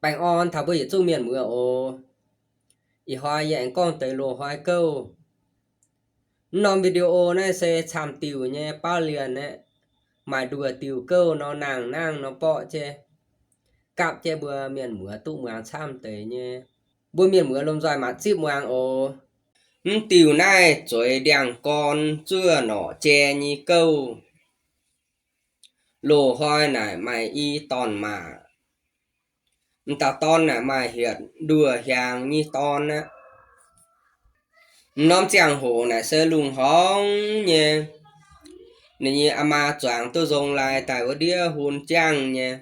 Baengh orn taux mbuo yietc zungv mienh muoz oc. Ih hnoi yie aengx gorngv deix loz-hnoi gouv. Mv norm video naaiv se camv diuh nyei bauv lienh aeqv, maaih nduoh diuh gouv nor, nangh nangv nor borqv jienv, gapv jienv mbuo mienh muoz duqv muangx camv deix nyei. Mbuo mienh muoz lomh nzoih maanc zipv muangx oc. Mv diuh naaiv zueiz ndiangx-gorn zuov norqc jai nyei gouv. Loz-hnoi naaic maaih i dorn-maac. M'dauh dorn naaic maaih hietc nduoh hiaangx nyei dorn aqv. M'norm ziangh hoc naaic se lungh horngx nyei. Ninh nyei aa maa zuangx duqv nzong lai daaih wuov ndiev hun jangv nyei.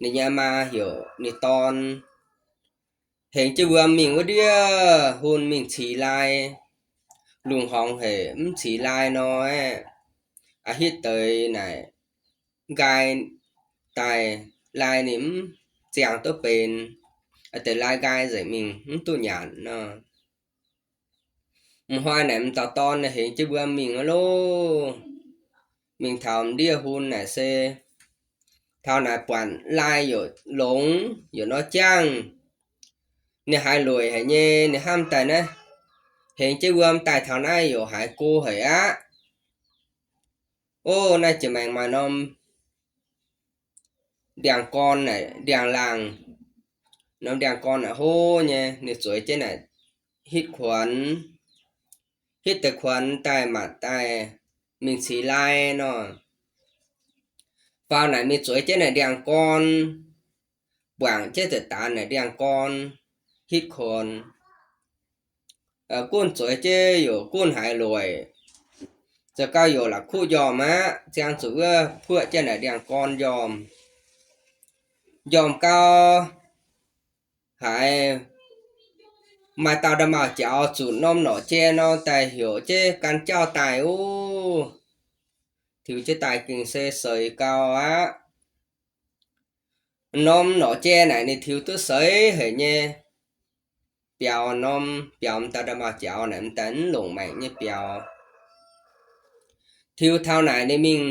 Ninh nyei aa maa heuc ninh dorn hengx jienv wuom mingh wuov ndiev hun mingh cix lai. Lungh horngx haic mv cix lai nor, a'hitv deix naaic nqaai daaih lai ninh mv ziangh duqv benx, deix lai nqaai nzengc mingh mv duqv nyanc nor. M'hnoi naaic m'dauh dorn hengx jienv wuom mingh loh. Mingh taux m'ndiev hun naaic se taux naaic buatc lai youc longx youc nor jangv. Ninh haiz lueic haic nyei, ninh hnamv daaih naaiv hengx jienv wuom daaih taux naaiv youc haiz go haic aqv. Ov, naaiv jiex maengx maaih norm ndiangx-gorn naaic, ndiangx-laangc, norm ndiangx-gorn naaic hlo nyei, ninh zueiz jienv naaic hitv kuonx, hitv deix kuonx daaih maanc daaih mingh cix lai nor. Faaux naaic mingh zueiz jienv naaic ndiangx-gorn, buangc jienv deix daanx naaic ndiangx-gorn hitv kuonx. Gunv zueiz jienv youc gunv haiz lueic, zoux gau youc la'kuqv njormh aqv. Ziangh zuqc wuov puoqv jienv naaic ndiangx-gorn njormh. Njormh gau haiz maaih dauh nda'maauh jaux zunc norm norqc jai nor daaih heuc jienv gan jauv daaih ov. Tiux jienv daaih gengh se seix gau aqv. Norm norqc jai naaic ninh tiux duqv seix haic nyei. Biaux norm, biaux m'daaih nda'maauh jaux naaic m'daaih mv longc maengc nyei biaux. Tiux taux naaic ninh mingh,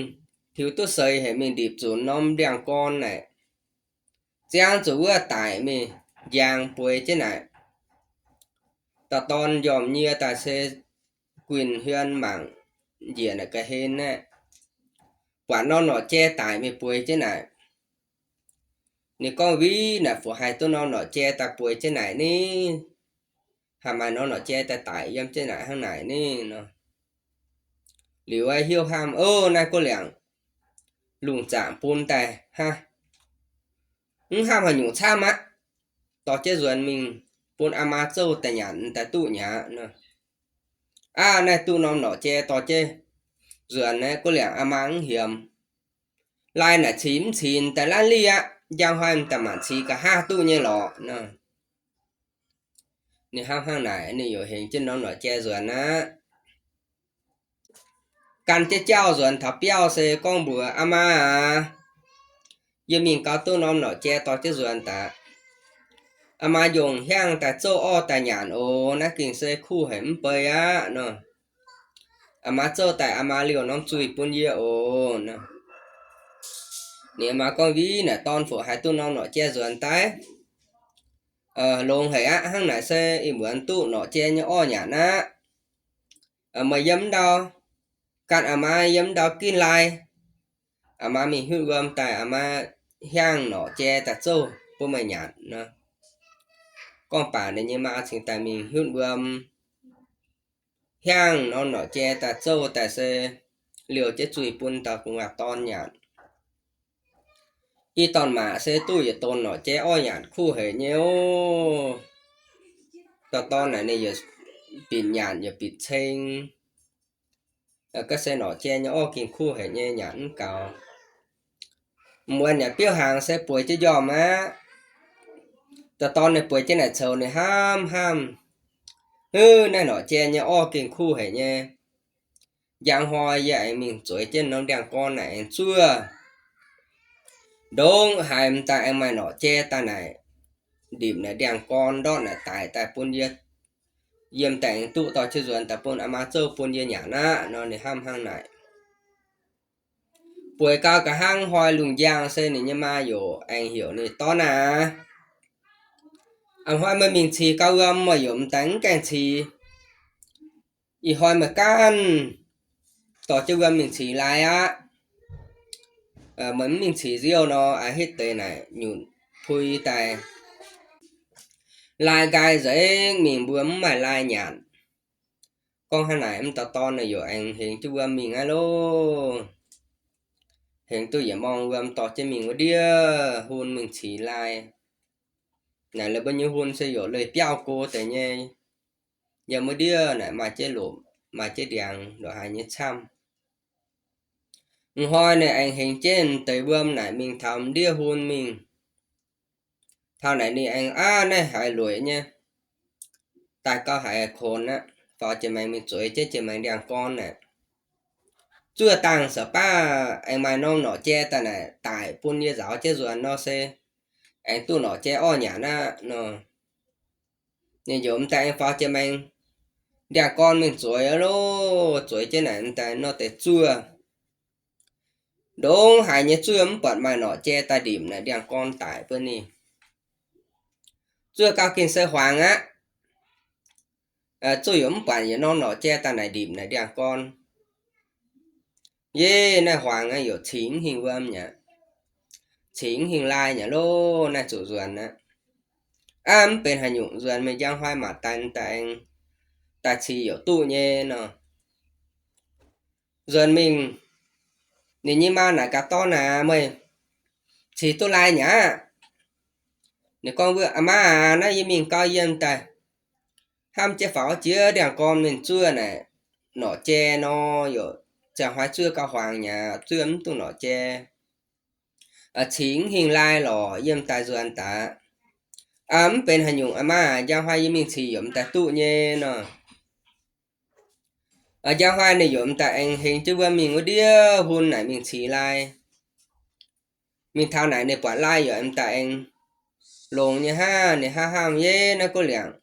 tiux duqv seix haic mingh ndipc zunc norm ndiangx-gorn naaic. Ziangh zuqc wuov daic mingh njang bueix jienv naaic. Dauh dorn njormh nyie daaih se guinh hmien mangc njiec naaic ga'hlen naaiv, buatc norm norqc jai daic mingh bueix jienv naaic. Ninh gorngv, Viv, naaic fuqv haih duqv norm norqc jai daaih bueix jienv naaic ni? Haih maaih norm norqc jai daaih daic yiem jienv naaic hnangv naaic ni? Nor, liuz aeqv, hnyouv hnamv, Ov, naaiv guv liangc lungh zaangc bun daaih hnangv. Mv hnamv haaix nyungc camv aqv. Dorh jienv nzuonx mingh bun aa maa zouv daaih nyanc daaih duqv nyei aqv nor. Aav, naaiv duqv norm norqc jai dorh jienv nzuonx naaiv guv liangc aa maa mv hiemx. Lai naaic cix mv cix daaih lanv liv aqv. Njang hnoi m'daaih maanc cix nqa'haav duqv nyei lorqc nor. Ninh hnamv hnangv naaic, ninh youc hengx jienv norm norqc jai nzuonx aqv. Gan jienv jauv nzuonx taux biauv se gorngv mbuox, Aa maa aac, yie mingh gau duqv norm norqc jai dorh jienv nzuonx daaih. Aa maa yongc hiaangv daaih zouv orv daaih nyanc oc. Naaiv gengh se kuv haic mv bei aqv nor. Aa maa zouv daaih aa maa liouh norm zuih bun yie oc nor. Ninh maa gorngv, Viv, naaic dorn fuqv haih duqv norm norqc jai nzuonx daaih? Longx haic aqv. Hnangv naaic se ih muonz duqv norqc jai nyei orv nyanc aqv. Meih yiem ndau, gan aa maa yiem ndau ginv lai. Aa maa mingh hiuv wuom daaih, aa maa hiaangv norqc jai daaih zouv bun meih nyanc nor. Gorngv baac ninh nyei maa cingx daaih mingh hiuv wuom, hiaangv norm norqc jai daaih zouv daaih se liouh jienv zuih bun dauh gu'nguaaz dorn nyanc. Ih dorn-maac se duqv yietc donx norqc jai orv nyanc kuv haic nyei ov. Dauh dorn naaic ninh yaac bieqc nyanc yaac bieqc ceng. Ga'se norqc jai nyei orv gengh kuv haic nyei, nyanc mv gaux. Muonz yaac biauv hnaangx se bueix jienv njormh aqv. Dauh dorn ninh bueix jienv naaic coux ninh hnamv hnamv, Huv, naaiv norqc jai nyei orv gengh kuv haic nyei. Njang hnoi yie aengx mingh zueiz jienv norm ndiangx-gorn naaic aengx zuov. Ndongc haaix m'daaih aengx maaih norqc jai daaih naaic, ndipc naaic ndiangx-gorn ndortv naaic daic daaih bun yie, yiem daaih aengx duqv dorh jienv nzuonx daaih bun aa maa zouv bun yie nyanc aqv nor. Ninh hnamv hnangv naaic. Bueix gau nqa'haav hnoi lungh njang se ninh nyei maa yaac aengx heuc ninh, Dorn aac, A'hnoi meih mingh cix gauh wuom, meih yaac m'daaih mv gaengh cix. Ih hnoi meih ganh dorh jienv wuom mingh cix lai aqv. Meih mv mingh cix nziouv nor, a'hitv deix naaic nyutc pui daaih. Lai nqaai nzengc mingh, mbuo mv maaih lai nyanc. Gorngv hnangv naaic, m'dauh dorn naaic yaac aengx hengx jienv wuom mingh aqv loh. Hengx duqv yietc morng wuom dorh jienv mingh wuov ndiev hun mingh cix lai. Naaic lorqc, mbuo nyei hun se yaac leih biauv go deix nyei. Yiem wuov ndiev naaic maaih jienv lomc, maaih jienv ndiangx, ndongc haaix nyei camv. Ih hnoi naaic aengx hengx jienv deix wuom naaic mingh taux m'ndiev hun mingh. Taux naaic ninh aengx aav naaiv haiz lueic nyei, daaih gauh haiz konx aqv, faaux jiex maengx mingh zueiz jienv jiex maengx ndiangx-gorn naaic. Zuov dangh se baav aengx maaih norm norqc jai daaih naaic daic bun yie nzaaux jienv nzuonx nor se aengx duqv norqc jai orv nyanc aqv nor. Ninh yaac m'daaih aengx faaux jiex maengx ndiangx-gorn mingh zueiz loh. Zueiz jienv naaic m'daaih nor deix zuov, ndongc haaix nyei zuov mv buatc maaih norqc jai daaih ndipc naaic ndiangx-gorn daic bun ninh. Zuov gauh gengh se huaangx aqv. Zuov yaac mv buatc yietc norm norqc jai daaih naaic ndipc naaic ndiangx-gorn. Yie naaiv huaangx aqv, yaac cingx hingh wuom nyei, cingx hingh lai nyei loh, naaiv zuqc nzuonx aqv. Aav, mv benx haaix nyungc, nzuonx mingh njang hnoi maac daaih daaih aengx daaih cix yaac duqv nyei nor. Nzuonx mingh, ninh nyei maa naaic gaax dorn naaic, meih cix duqv lai nyei aqv? Ninh gorngv, Aa maa aac, naaiv yie mingh gau yiem daaih hnamv jienv faaux jiex ndiangx-gorn mingh zuov naaic norqc jai nor, yaac ziangh hnoi zuov gauh huaangx nyei, zuov mv duqv norqc jai. Cingx hingh lai lorqc, yiem daaih nzuonx daaih. Aa, mv benx haaix nyungc, aa maa aac, njang hnoi yie mingh cix yaac m'daaih duqv nyei nor. Njang hnoi ninh yaac m'daaih aengx hengx jienv wuom mingh wuov ndiev hun naaic mingh cix lai. Mingh taux naaic ninh buatc lai yaac m'daaih aengx longx nyei hnangv. Ninh hnamv hnamv, Yie naaiv guv liangc,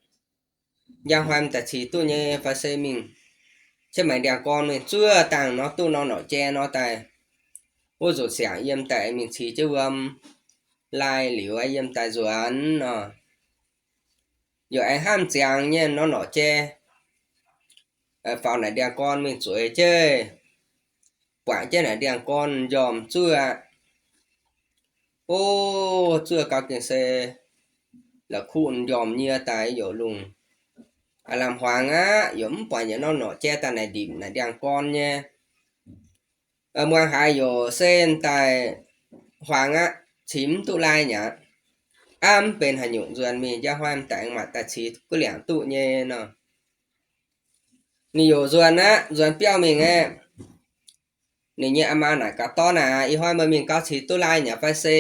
njang hnoi m'daaih cix duqv nyei fai se mingh jienv maengx ndiangx-gorn mingh zuov dangh nor duqv norm norqc jai nor daaih, wuov nzunc siangx yiem daaih aengx mingh cix jienv wuom lai liuz yiem daaih nzuonx nor. Yaac aengx hnamv ziangx nyei norm norqc jai, faaux naaic ndiangx-gorn mingh zueiz jienv, buatc jienv naaic ndiangx-gorn m'njormh zuov aqv. O, zuov gauh gengh se la'kuqv m'njormh nyie daaih yaac lungh lamh huaangx aqv, yaac mv buatc yietc norm norqc jai daaih naaic ndipc naaic ndiangx-gorn nyei. Muangx haiz yaac se daaih huaangx aqv, cix mv duqv lai nyei aqv. Aav, mv benx haaix nyungc, nzuonx mingh njang hnoi m'daaih aengx maaih daaih cix guv liangc duqv nyei nor. Ninh yaac nzuonx aqv, nzuonx biauv mingh aqv. Ninh nyei aa maa naaic gaax dorn naaic, Ih hnoi meih mingh gau cix duqv lai nyei aqv fai se?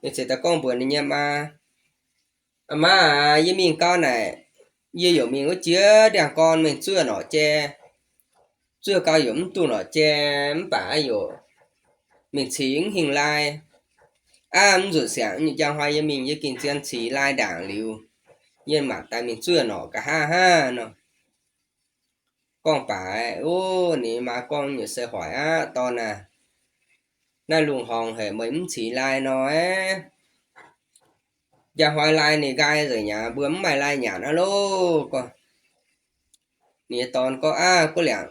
Ninh ziouc daaih gorngv mbuox ninh nyei maa, Aa maa aac, yie mingh gau naaic, yie yaac mingh wuov jiex ndiangx-gorn mingh zuov norqc jai. Zuov gau yaac mv duqv norqc jai, mv baac yaac mingh cingx hingh lai. Aav, mv nzunc siangx njang hnoi yie mingh yie gengh zien cix lai ndaangc liuz, yie maanc daaih mingh zuov norqc nqa'haav hnangv nor. Gorngv baac, o, ninh maa gorngv, Nyei se hoic aqv dorn aah. Naaiv lungh horngc haic, meih mv cix lai nor, njang hnoi lai ninh nqaai nzengc nyei, mbuo mv maaih lai nyanc aqv loh. Gorngv, ninh nyei dorn gorngv, Aav, guv liangc,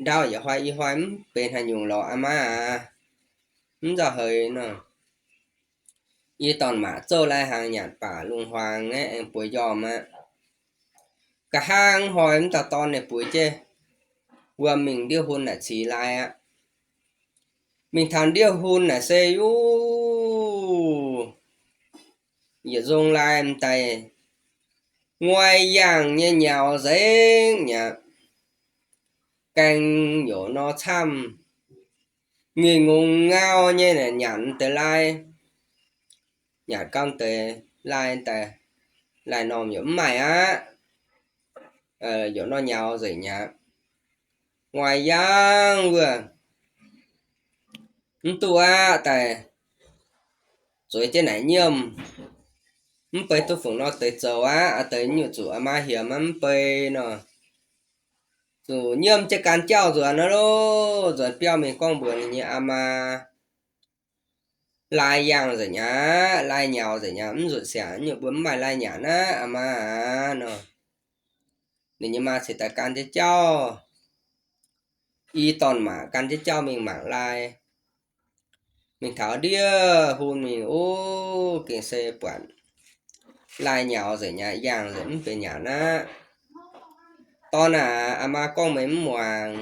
ndau yietc hnoi i hnoi mv benx haaix nyungc lorqc, aa maa aac. Mv nzauh heix nor. Yie dorn-maac zouv lai hnaangx nyanc baac lungh huaang aeqv, aengx bueix njormh aqv. Nqa'haav hnoi m'dauh dorn ninh bueix jienv wuom mingh ndiev hun naaic cix lai aqv. Mingh taux ndiev hun naaic se yuv yietc nzong lai m'daaih nguai yangh nyei nyaux nzengc nyei aqv. Gaeng youz nor camv, ngingh ngongx ngau nyei naaic nyanc deix lai. Nyanc gau deix lai daaih, lai-normh yaac mv maaih aqv. Youz nor nyaux nzengc nyei aqv. Nguai yangh wuov, mv duqv aqv, daaih zueiz jienv naaic nyiemv. Mv bei duqv fungc nor deix zoux aqv, aa deix nyungc zuqc aa maa hiemx aqv, mv bei nor. Zuqc nyiemv jienv gan jauv nzuonx aqv loh. Nzuonx biauv mingh gorngv mbuox ninh nyei aa maa, lai yangh nzengc aqv, lai nyaux nzengc aqv, mv nzunc siangx nyungc mbuo mv maaih lai nyanc aqv, aa maa aac nor. Ninh nyei maa ceix daaih gan jienv jauv, i dorn-maac gan jienv jauv mingh mangc lai. Mingh taux ndiev hun mingh, o, gengh se buatc lai nyaux nzengc aqv, yangh nzengc, mv benx nyanc aqv. Dorn aac, aa maa gorngv meih mv muangx.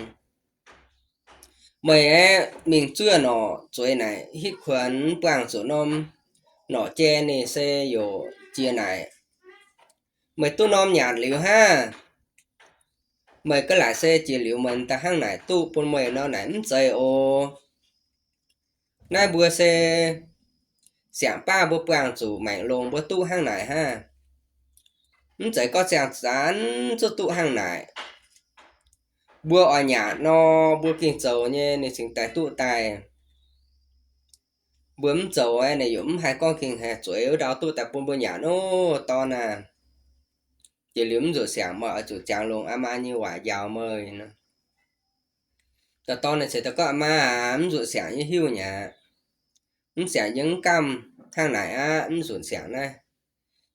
Meih aeqv, mingh zuov norqc zueiz naaic hitv kuonx buangh zuqc norm norqc jai ninh se yaac jiex naaic. Meih duqv norm nyanc liuz hnangv. Meih ga'laaic se jiex liuz meih daaih hnangv naaic duqv bun meih nor naaic mv zeiz oc. Naaiv mbuo se siangx baav mbuo buangh zuqc maengc longx mbuo duqv hnangv naaic hnangv. Mv zeiz gorngv ziangh zanc zuqc duqv hnangv naaic. Mbuo oix nyanc nor, mbuo gengh zoux nyei ninh cingx daaih duqv daaih. Mbuo mv zoux aeqv, ninh yaac mv haih gorngv gengh haih zueiz wuov ndau duqv daaih bun mbuo nyanc ov, dorn aac. Jiex liuz mv nzunc siangx meih oix zuqc jangx longx aa maa nyei waac njaaux meih nor. Dauh dorn ninh ceix daaih gorngv, aa maa aac, mv nzunc siangx yie hiuv nyei aqv. Mv siangx yie mv gamh hnangv naaic aqv. Mv nzunc siangx naaiv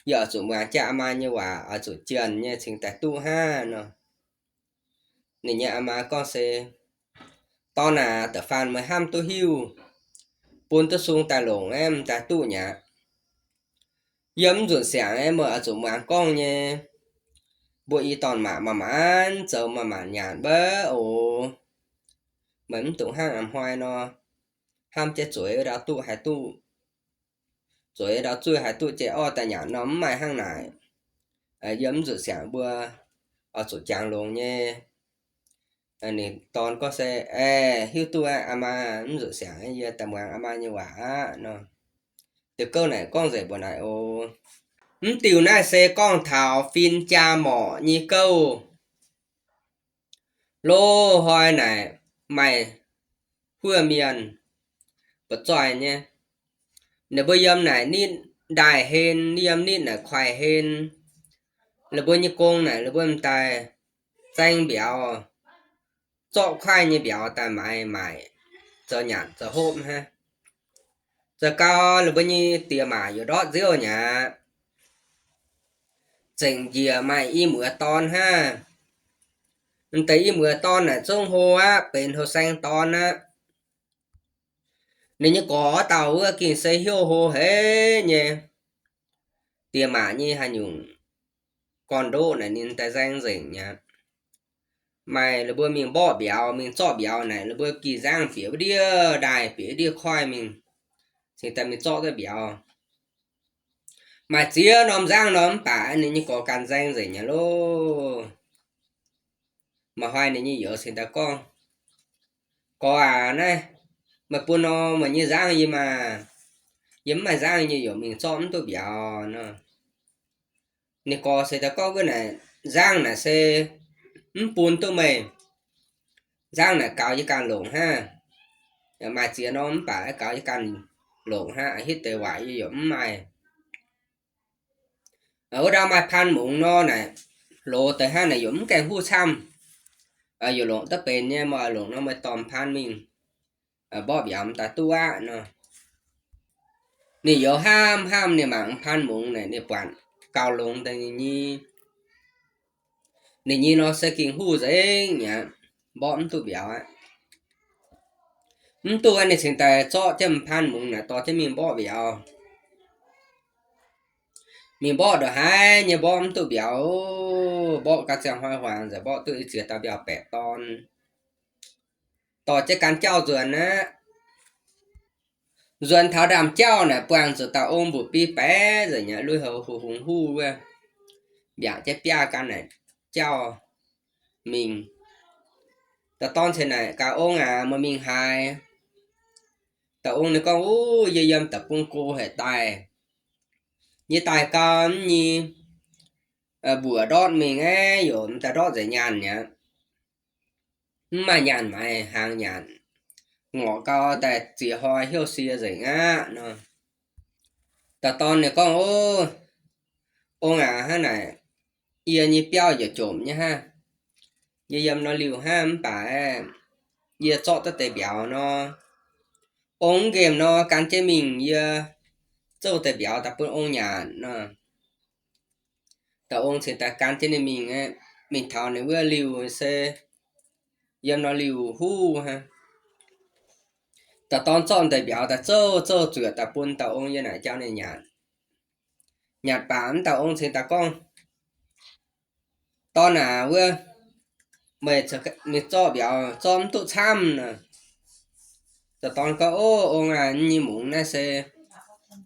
yie oix zuqc muangx jaa aa maa nyei waac, oix zuqc jienh nyei cingx daaih duqv hnangv nor. Ninh nyei aa maa gorngv se, dorn aac, da'faanh meih hnamv duqv hiuv, bun duqv sung daaih longc aeqv, m'daaih duqv nyei aqv. Yiem mv nzunc siangx aeqv, meih oix zuqc muangx gorngv nyei. Mbuo i dorn-maac maaih maanc zoux maaih maanc nyanc mbaav oc. Meih mv dungx hnangv a'hnoi nor, hnamv jienv zueiz ndau duqv haih duqv, zueiz ndau zuqv haih duqv jiex orv daaih nyanc nor, mv maaih hnangv naaic. Yiem mv nzunc siangx mbuo oix zuqc jangx longx nyei. Ninh dorn gorngv se, aeqv, hiuv duqv aqv aa maa, mv nzunc siangx yie daaih muangx aa maa nyei waac aqv nor. Diuh gouv naaic gorngv nzengc mbuo naaic oc. Mv diuh naaiv se gorngv taux fin jaa morc nyei gouv. Loz-hnoi naaic maaih huov mienh ba'zoih nyei. Ninh mbuo yiem naaic nitv ndaaih hlen, yiem nitv naaic kuaih hlen. Ninh mbuo nyei gong naaic ninh mbuo m'daaih zaeng mbiauz, zorqv kuaaiv nyei mbiauz daaih maaiz maaic, zoux nyanc zoux hopv hnangv. Zoux gau ninh mbuo nyei diex maac yaac ndortv nziouv nyei aqv. Zengc njiec maaih i muoz dorn hnangv. M'deix i muoz dorn naaic zungv hlo aqv, benx hlo saeng dorn aqv. Ninh nyei gorx dauh wuov gengh se hnyouv hlo haic nyei. Diex maac nyei haaix nyungc gorn-ndoqv naaic ninh daaih nzaeng nzengc nyei. Maaih ninh mbuo mingh mborqv mbiauz, mingh zorqv mbiauz naaic ninh mbuo gih nzangv bieqc wuov ndiev ndaaih, bieqc wuov ndiev koiv mingh, cingx daaih mingh zorqv duqv mbiauz. Maaih ziex norm nzangv nor mv baac ninh nyei gorx ganh nzaeng nzengc nyei loh. Ma'hnoi ninh nyei youz cingx daaih gorngv, Gorx aac, naaiv meih bun norm meih nyei nzangv yie maah! Yie mv maaih nzangv, yie yaac mingh zorqv mv duqv mbiauz nor. Ninh gorx cingx daaih gorngv, Wuov naaic nzangv naaic se mv bun duqv meih. Nzangv naaic gaux yie ganh longc hnangv. Maaih ziex norm mv baac gaux yie ganh longc hnangv, hitv deix waaic yie yaac mv maaih. Wuov ndau maaih paan mungz nor naaic, loz deix hnangv naaic yaac mv gaengh huv camv. Yaac longc duqv benx nyei, meih longc nor meih dorh paan mingh mborqv mbiauz m'daaih duqv aqv nor. Ninh youz hnamv hnamv, ninh mangc paan mungz naaic ninh buatc gaux longx deix ninh nyei. Ninh nyei nor se gengh huv nzengc aqv, mborqv mv duqv mbiauz aqv. Mv duqv ninh cingx daaih zorqv jienv paan mungz naaic dorh jienv mingh mborqv mbiauz. Mingh mborqv ndongc haaix nyei mborqv mv duqv mbiauz. Mborqv gau ziangh hnoi huaangx nzengc, mborqv duqv i ziex dauh mbiauz-baeqc dorn. Dorh jienv gan jauv nzuonx aqv. Nzuonx taux ndaamv-jauv naaic buangh zuqc dauh ong mbuoqc biei baeqc nzengc nyei, lui-houx huv hungx huv wuov, mbiaangc jienv biaav gan naaic jauv mingh. Dauh dorn ceix naaic gaax, Ong aac, meih mingh haaix? Dauh ong ninh gorngv, Ov, yie yiem deic-bung go haic daaih. Yie daaih gau mv nyei, mbuoqc ndortv mingh aeqv, yaac m'daaih ndortv nzengc nyaanh mi'aqv. Mv maaih nyaanh maaiz hnaangx nyanc. Ngorc gau daaih ziex hnoi hnyouv sie nzengc aqv nor. Dauh dorn ninh gorngv, Ov, ong aac, hnangv naaic yie nyei biauv yaac jomc nyei hnangv. Yie yiem nor liuh hnangv mv baac yie zorqv duqv deix mbiauz nor, ong mv nqemh nor, gan jienv mingh yie zouv deix mbiauz daaih bun ong nyanc nor. Dauh ong cingx daaih gan jienv ninh mingh aqv. Mingh taux ninh wuov liuh se yiem nor liuh huv hnangv. Dauh dorn zorqv deix mbiauz daaih zouv zouv zuoqc daaih bun dauh ong yiem naaic jauv ninh nyanc. Nyanc baac mv dauh ong cingx daaih gorngv, Dorn aac, wuov meih mingh zorqv mbiauz zorqv mv duqv camv nor. Dauh dorn gorngv, Ov, ong aac, nyei mungz naaiv se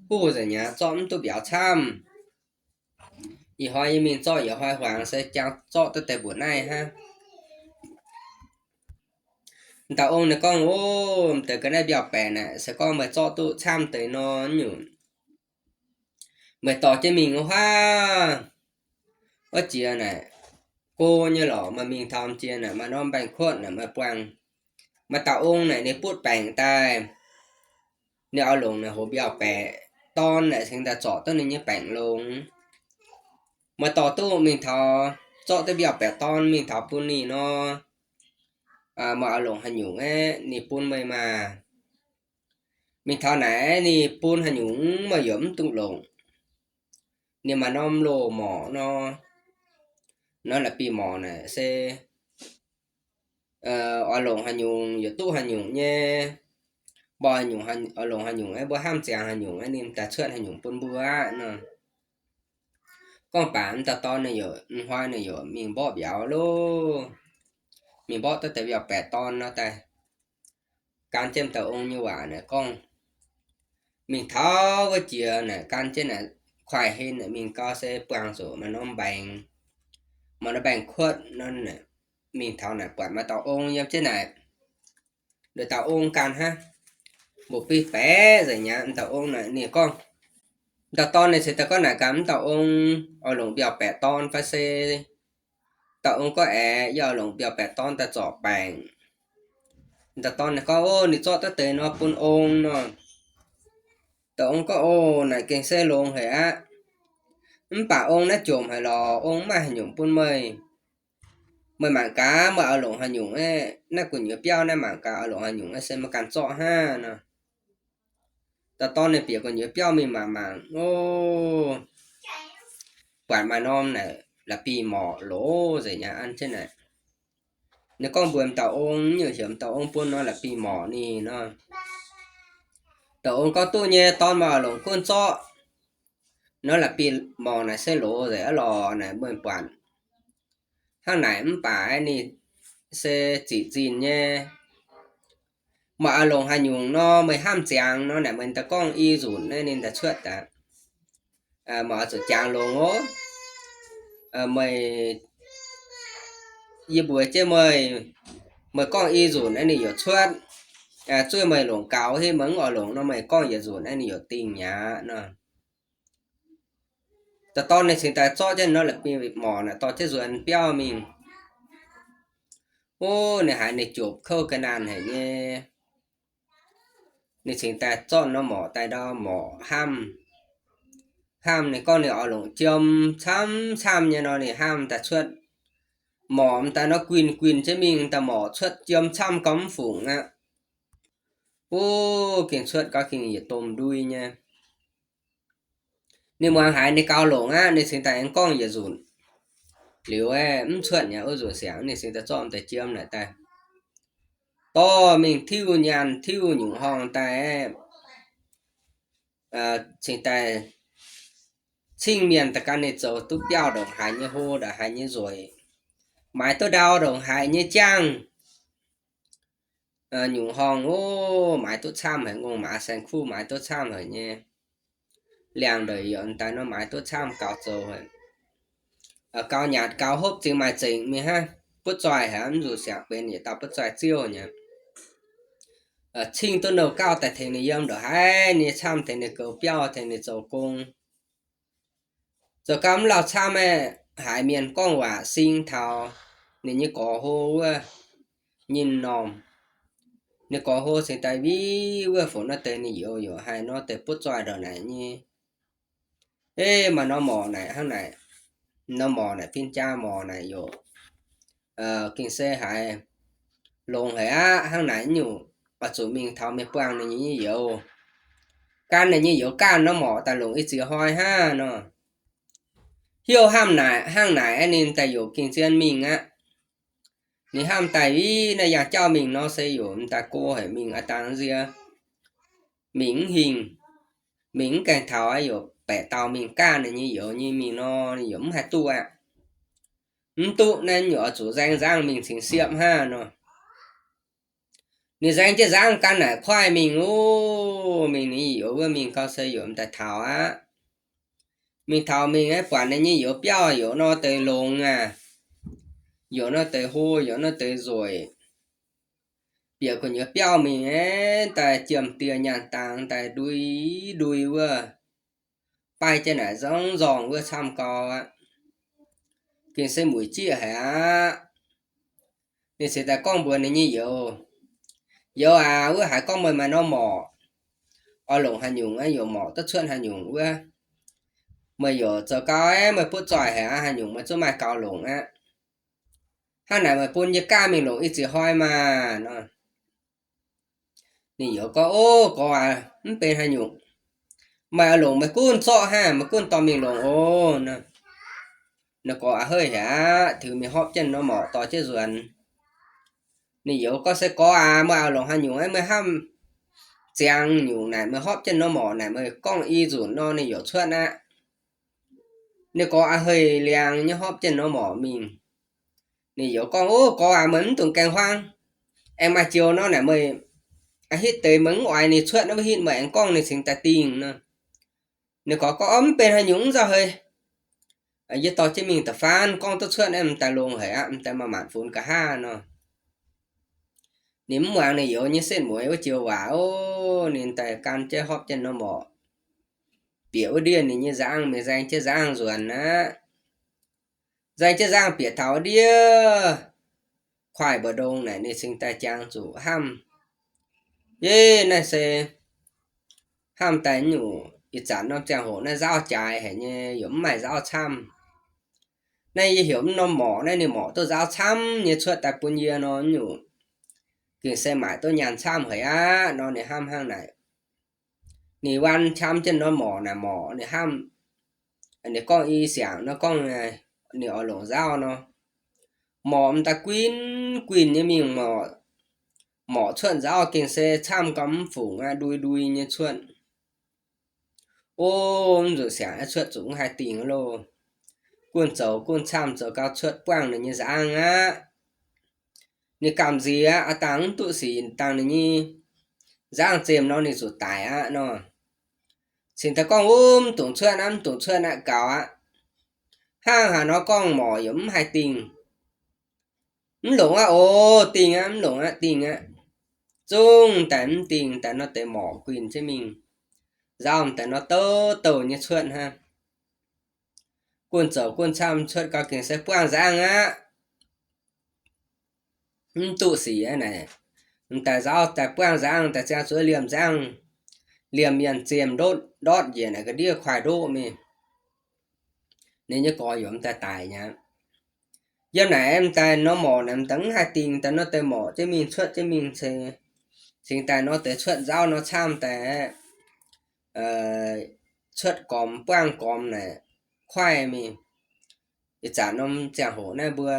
buv nzengc aqv, zorqv mv duqv mbiauz camv. Ih hnoi yie mingh zorqv yietc hnoi hmuangx se jangx zorqv duqv deix mbuoqc naaiv hnangv. Dauh ong ninh gorngv, Ov, m'deix ga'naaiv mbiauz-baeqc naaic se gorngv meih zorqv duqv camv deix nor nyungc, meih dorh jienv mingh wuov huaav, wuov jiex naaic go nyei lorqc, meih mingh taux jiex naaic maaih norm mbaengx-kuotv naaic meih buangh. Maaih dauh ong naaic ninh butv baengc daaih, ninh oix longc naaic hoc mbiauz-baeqc dorn naaic cingx daaih zorc duqv ninh nyei baengc longx. Meih dorh duqv mingh taux, zorqv duqv mbiauz-baeqc dorn mingh taux bun ninh nor, meih oix longc haaix nyungc aeqv, ninh bun meih maah. Mingh taux naaic ninh bun haaix nyungc meih yaac mv dungx longc. Ninh maaih norm loz-morc nor, norm la'bieiv-morc naaic se oix longc haaix nyungc yaac duqv haaix nyungc nyei. Mbuo oix longc haaix nyungc aeqv, mbuo hnamv ziangx haaix nyungc aeqv, ninh daaih cuotv haaix nyungc bun mbuo aqv nor. Gorngv baac m'dauh dorn ninh yaac, m'hnoi ninh yaac mingh mborqv mbiauz loh. Mingh mborqv duqv deix mbiauz-baeqc dorn nor daaih gan jienv m'dauh ong nyei waac naaic gorngv, mingh taux wuov jiex naaic gan jienv naaic kuaaiv hen naaic mingh gau se buangh zuqc maaih norm mbaengx, maaih norm mbaengx-kuotv nor. Mingh taux naaic buatc maaih dauh ong yiem jienv naaic. Nduov dauh ong ganh hnangv, mbuo biv baeqc nzengc nyei. M'dauh ong naaic ninh gorngv, m'dauh dorn ninh cingx daaih gorngv naaic gaax m'dauh ong, oix longc mbiauz-baeqc dorn fai se? Dauh ong gorngv, Aeqv, yie oix longc mbiauz-baeqc dorn daaih zorc baengc. M'dauh dorn ninh gorngv, Ov, ninh zorqv duqv deix nor bun ong nor. Dauh ong gorngv, Ov, naaic gengh se longx haic aqv. Mv baac ong naaiv jomc haic lorqc, ong mv maaih haaix nyungc bun meih. Meih mangc gaax meih oix longc haaix nyungc aeqv, naaiv gu'nyuoz biauv naaiv mangc gaax oix longc haaix nyungc aeqv, se meih ganh zorqv hnangv nor. Dauh dorn ninh bieqc gu'nyuoz biauv mingh mangc mangc, ov, buatc maaih norm naaic la'bieiv-morc loz nzengc nyei an jienv naaic. Ninh gorngv mbuox m'dauh ong, nyungc heuc m'dauh ong bun norm la'bieiv-morc ninh nor. Dauh ong gorngv, Duqv nyei, dorn, meih oix longc gunv zorqv. Norm la'bieiv-morc naaic se loz nzengc aqv lorqc naaic, meih buatc hnangv naaic mv baac ninh se ziqc zinh nyei. Meih oix longc haaix nyungc nor, meih hnamv ziangx nor naaic, meih daaih gorngv i nzunc naaiv ninh daaih cuotv daaih. Meih oix zuqc jangx longx ov. Meih, yie mbuox jienv meih, meih gorngv i nzunc naaiv ninh yaac cuotv. Zuov meih longc gaux, heh meih mv oix longc nor, meih gorngv yietc nzunc naaiv ninh yaac dingh mi'aqv nor. Dauh dorn ninh cingx daaih zorqv jienv norm la'bieiv-morc naaic dorh jienv nzuonx biauv mingh. Ov, ninh haiz ninh jopc kouv ga'naanh haic nyei. Ninh cingx daaih zorqv norm morc daaih ndau morc hnamv. Hnamv ninh gorngv ninh oix longc jiem camv-camv nyei nor, ninh hnamv daaih cuotv morc m'daaih nor guinh guinh jienv mingh, m'daaih morc cuotv jiem camv gauh mv fungc aqv. Ov, gengh cuotv gauh gengh yietc domh ndui nyei. Ninh muangx haiz ninh gaux longc aqv, ninh cingx daaih aengx gorngv yietc nzunc. Liuz aeqv, mv cuotv nyei, wuov nzunc siangx ninh cingx daaih zorqv m'daaih jiem naaic daaih dorh mingh tiuv nyaanh tiuv nyungc horngh daaih aeqv, cingx daaih cingv mienh daaih gan ninh zoux duqv biauv ndongc haaix nyei hlo, ndongc haaix nyei nzueic, maaiz duqv ndau ndongc haaix nyei jangv. Nyungc horngh ov, maaiz duqv camv haic, ngongh maaz saeng-kuv maaiz duqv camv haic nyei. Liangx-ndeic yaac daaih nor maaiz duqv camv gaux zoux haic. Gaux nyaatc gaux hopv zingx maaih zengc mingh hnangv, butv zoih haic, mv zuqc siangx benx yietc dauh butv zoih ziouv nyei. Cingv duqv nouh gauh daaih tengx ninh yiem ndongc haaix nyei camv, tengx ninh goux biauv, tengx ninh zoux gong. Zoux gau mv lauh camv aeqv, haiz mienh gorngv waac sing taux ninh nyei gorx hlo wuov nyinh normh. Ninh gorx hlo cingx daaih win wuov, fungc nor deix ninh youz youz haih nor deix butv zoih ndongc naaic nyei. Eix, maaih norm morc naaic hnangv naaic, norm morc naaic fin-jaa morc naaic yaac gengh se haiz longx haic aqv. Hnangv naaic nyungc oix zuqc mingh taux mingh buangh ninh nyei youz, gan ninh nyei youz ganh nor, morc daaih longc i ziex hnoi hnangv nor. Heuc hnangv naaic, hnangv naaic ninh daaih youc gengh zien mingh aqv. Ninh hnamv daaih, ih, naaiv yangh jauv mingh nor se youc m'daaih go haic, mingh a'dangc nzie, mingh mv hingh, mingh mv gaengh taux aqv, youc baeqc dauh mingh ganh ninh nyei youz nyei mingh nor, ninh youc mv haih duqv aqv. Mv duqv naaiv, youc oix zuqc nzaeng nzangv mingh cingx siepv hnangv nor. Ninh nzaeng jienv nzangv gan naaic kuaaiv mingh, o, mingh ninh youz wuov mingh gau se youc m'daaih taux aqv. Mingh taux mingh aeqv, buatc ninh nyei youz biauv youc nor deix longx aqv, youc nor deix hlo, youc nor deix nzueic. Bieqc gu'nyuoz biauv mingh aeqv, daaih jiem dieh nyaanh dangx daaih ndui ndui wuov, baaih jienv naaic nzorng nzorng wuov camv gau aqv. Gengh se mueic jieqv haic aqv. Ninh cingx daaih gorngv mbuox ninh nyei youz, Youz aac, wuov haiz gorngv meih maaih norm morc, oix longc haaix nyungc aqv, youc morc duqv cuotv haaix nyungc wuov, meih youc zoux gau aeqv, meih butv zoih haic aqv, haaix nyungc meih zungv maaih gau longc aqv. Hnangv naaic meih bun yie ganh mingh longc i ziex hnoi maah nor. Ninh youz gorngv, O, gorx aac, mv benx haaix nyungc. Meih oix longc meih gunv zorqv hnangv, meih gunv dorh mingh longc oc. Ninh gorx a'heiv haic aqv, tiux mingh hopv jienv norm morc dorh jienv nzuonx. Ninh youz gorngv, Se gorx aac, meih oix longc haaix nyungc aeqv, meih hnamv ziangx nyungc naaic, meih hopv jienv norm morc naaic, meih gorngv i nzunc nor ninh youc cuotv aqv. Ninh gorx a'heiv liangx nyei hopv jienv norm morc mingh. Ninh youz gorngv, O, gorx aac, meih mv dungx gaengh huaang. Aengx maaih joux nor naaic meih a'hitv deix meih mv oix ninh cuotv naaiv wuov hitv, meih aengx gorngv ninh cingx daaih dingh nor. Ninh gorx gorngv, O, mv benx haaix nyungc, mv nzauh heix. Yie dorh jienv mingh da'faanh, gorngv duqv cuotv naaiv m'daaih longx haic aqv, m'daaih maaih maanc funx nqa'haav nor. Ninh mv muangx ninh youz nyei setv mueiz wuov joux waac, o, ninh daaih gan jienv hopv jienv norm morc, bieqc wuov ndiev ninh nyei nzangv mingh nzaeng jienv nzangv nzuonx aqv. Nzaeng jienv nzangv bieqc taux wuov ndiev kuaaiv mbu'ndongx naaic, ninh cingx daaih jangx zuqc hnamv, Yie naaiv se hnamv daaih nyungc ih zanc norm ziangh hoc naaiv nzaauv jaaix haic nyei, yaac mv maaih nzaauv camv. Naaiv yie heuc mv norm morc naaiv, ninh morc duqv nzaauv camv nyei cuotv daaih bun yie nor, nyungc gengh se maaic duqv nyaanh camv haic aqv nor, ninh hnamv hnangv naaic. Ninh waan qam jienv norm morc naaic, morc ninh hnamv, ninh gorngv i siangx nor gorngv ninh oix longc nzaauv nor, morc m'daaih guinh guinh nyei mingh, morc, morc cuotv nzaauv gengh se camv gau mv fungc aqv, ndui ndui nyei cuotv. O, mv zuqc siangx cuotv zuqc mv haih dingh loh. Gunv zoux gunv camv zoux gau cuotv buangh ninh nyei nzangv aqv. Ninh gamh nziex aqv, dangh mv duqv sic dangh ninh nyei nzangv zemh nor ninh zuqc daic aqv nor. Cingx daaih gorngv, Mv dungx cuotv aqv, mv dungx cuotv aqv, gaux aqv. Hnangv haaix nor gorngv morc yaac mv haih dingh. Mv longc aqv oc, dingh aqv, mv longc aqv, dingh aqv. Zungv daaih mv dingh, daaih nor deix morc guinh jienv mingh, nzaauv daaih nor douh douh nyei cuotv hnangv. Gunv zoux gunv camv cuotv gau gengh se buangh nzangv aqv. Mv duqv sic aqv naaic, m'daaih nzaauv daaih buangh nzangv daaih ziangh zuqc liemh nzangv, liemh mienh ziemh ndortv njiec naaic ga'ndiev kuaaiv ndoqv mingh. Ninh nyei gorx yaac m'daaih daic nyei. Yiem naaic m'daaih norm morc naaic m'daaih mv haih dingh, daaih nor deix morc jienv mingh cuotv jienv mingh cingx, cingx daaih nor deix cuotv nzaauv nor camv daaih cuotv gormx buangh gormx naaic kuaaiv mingh. Ih zanc norm ziangh hoc naaiv mbuo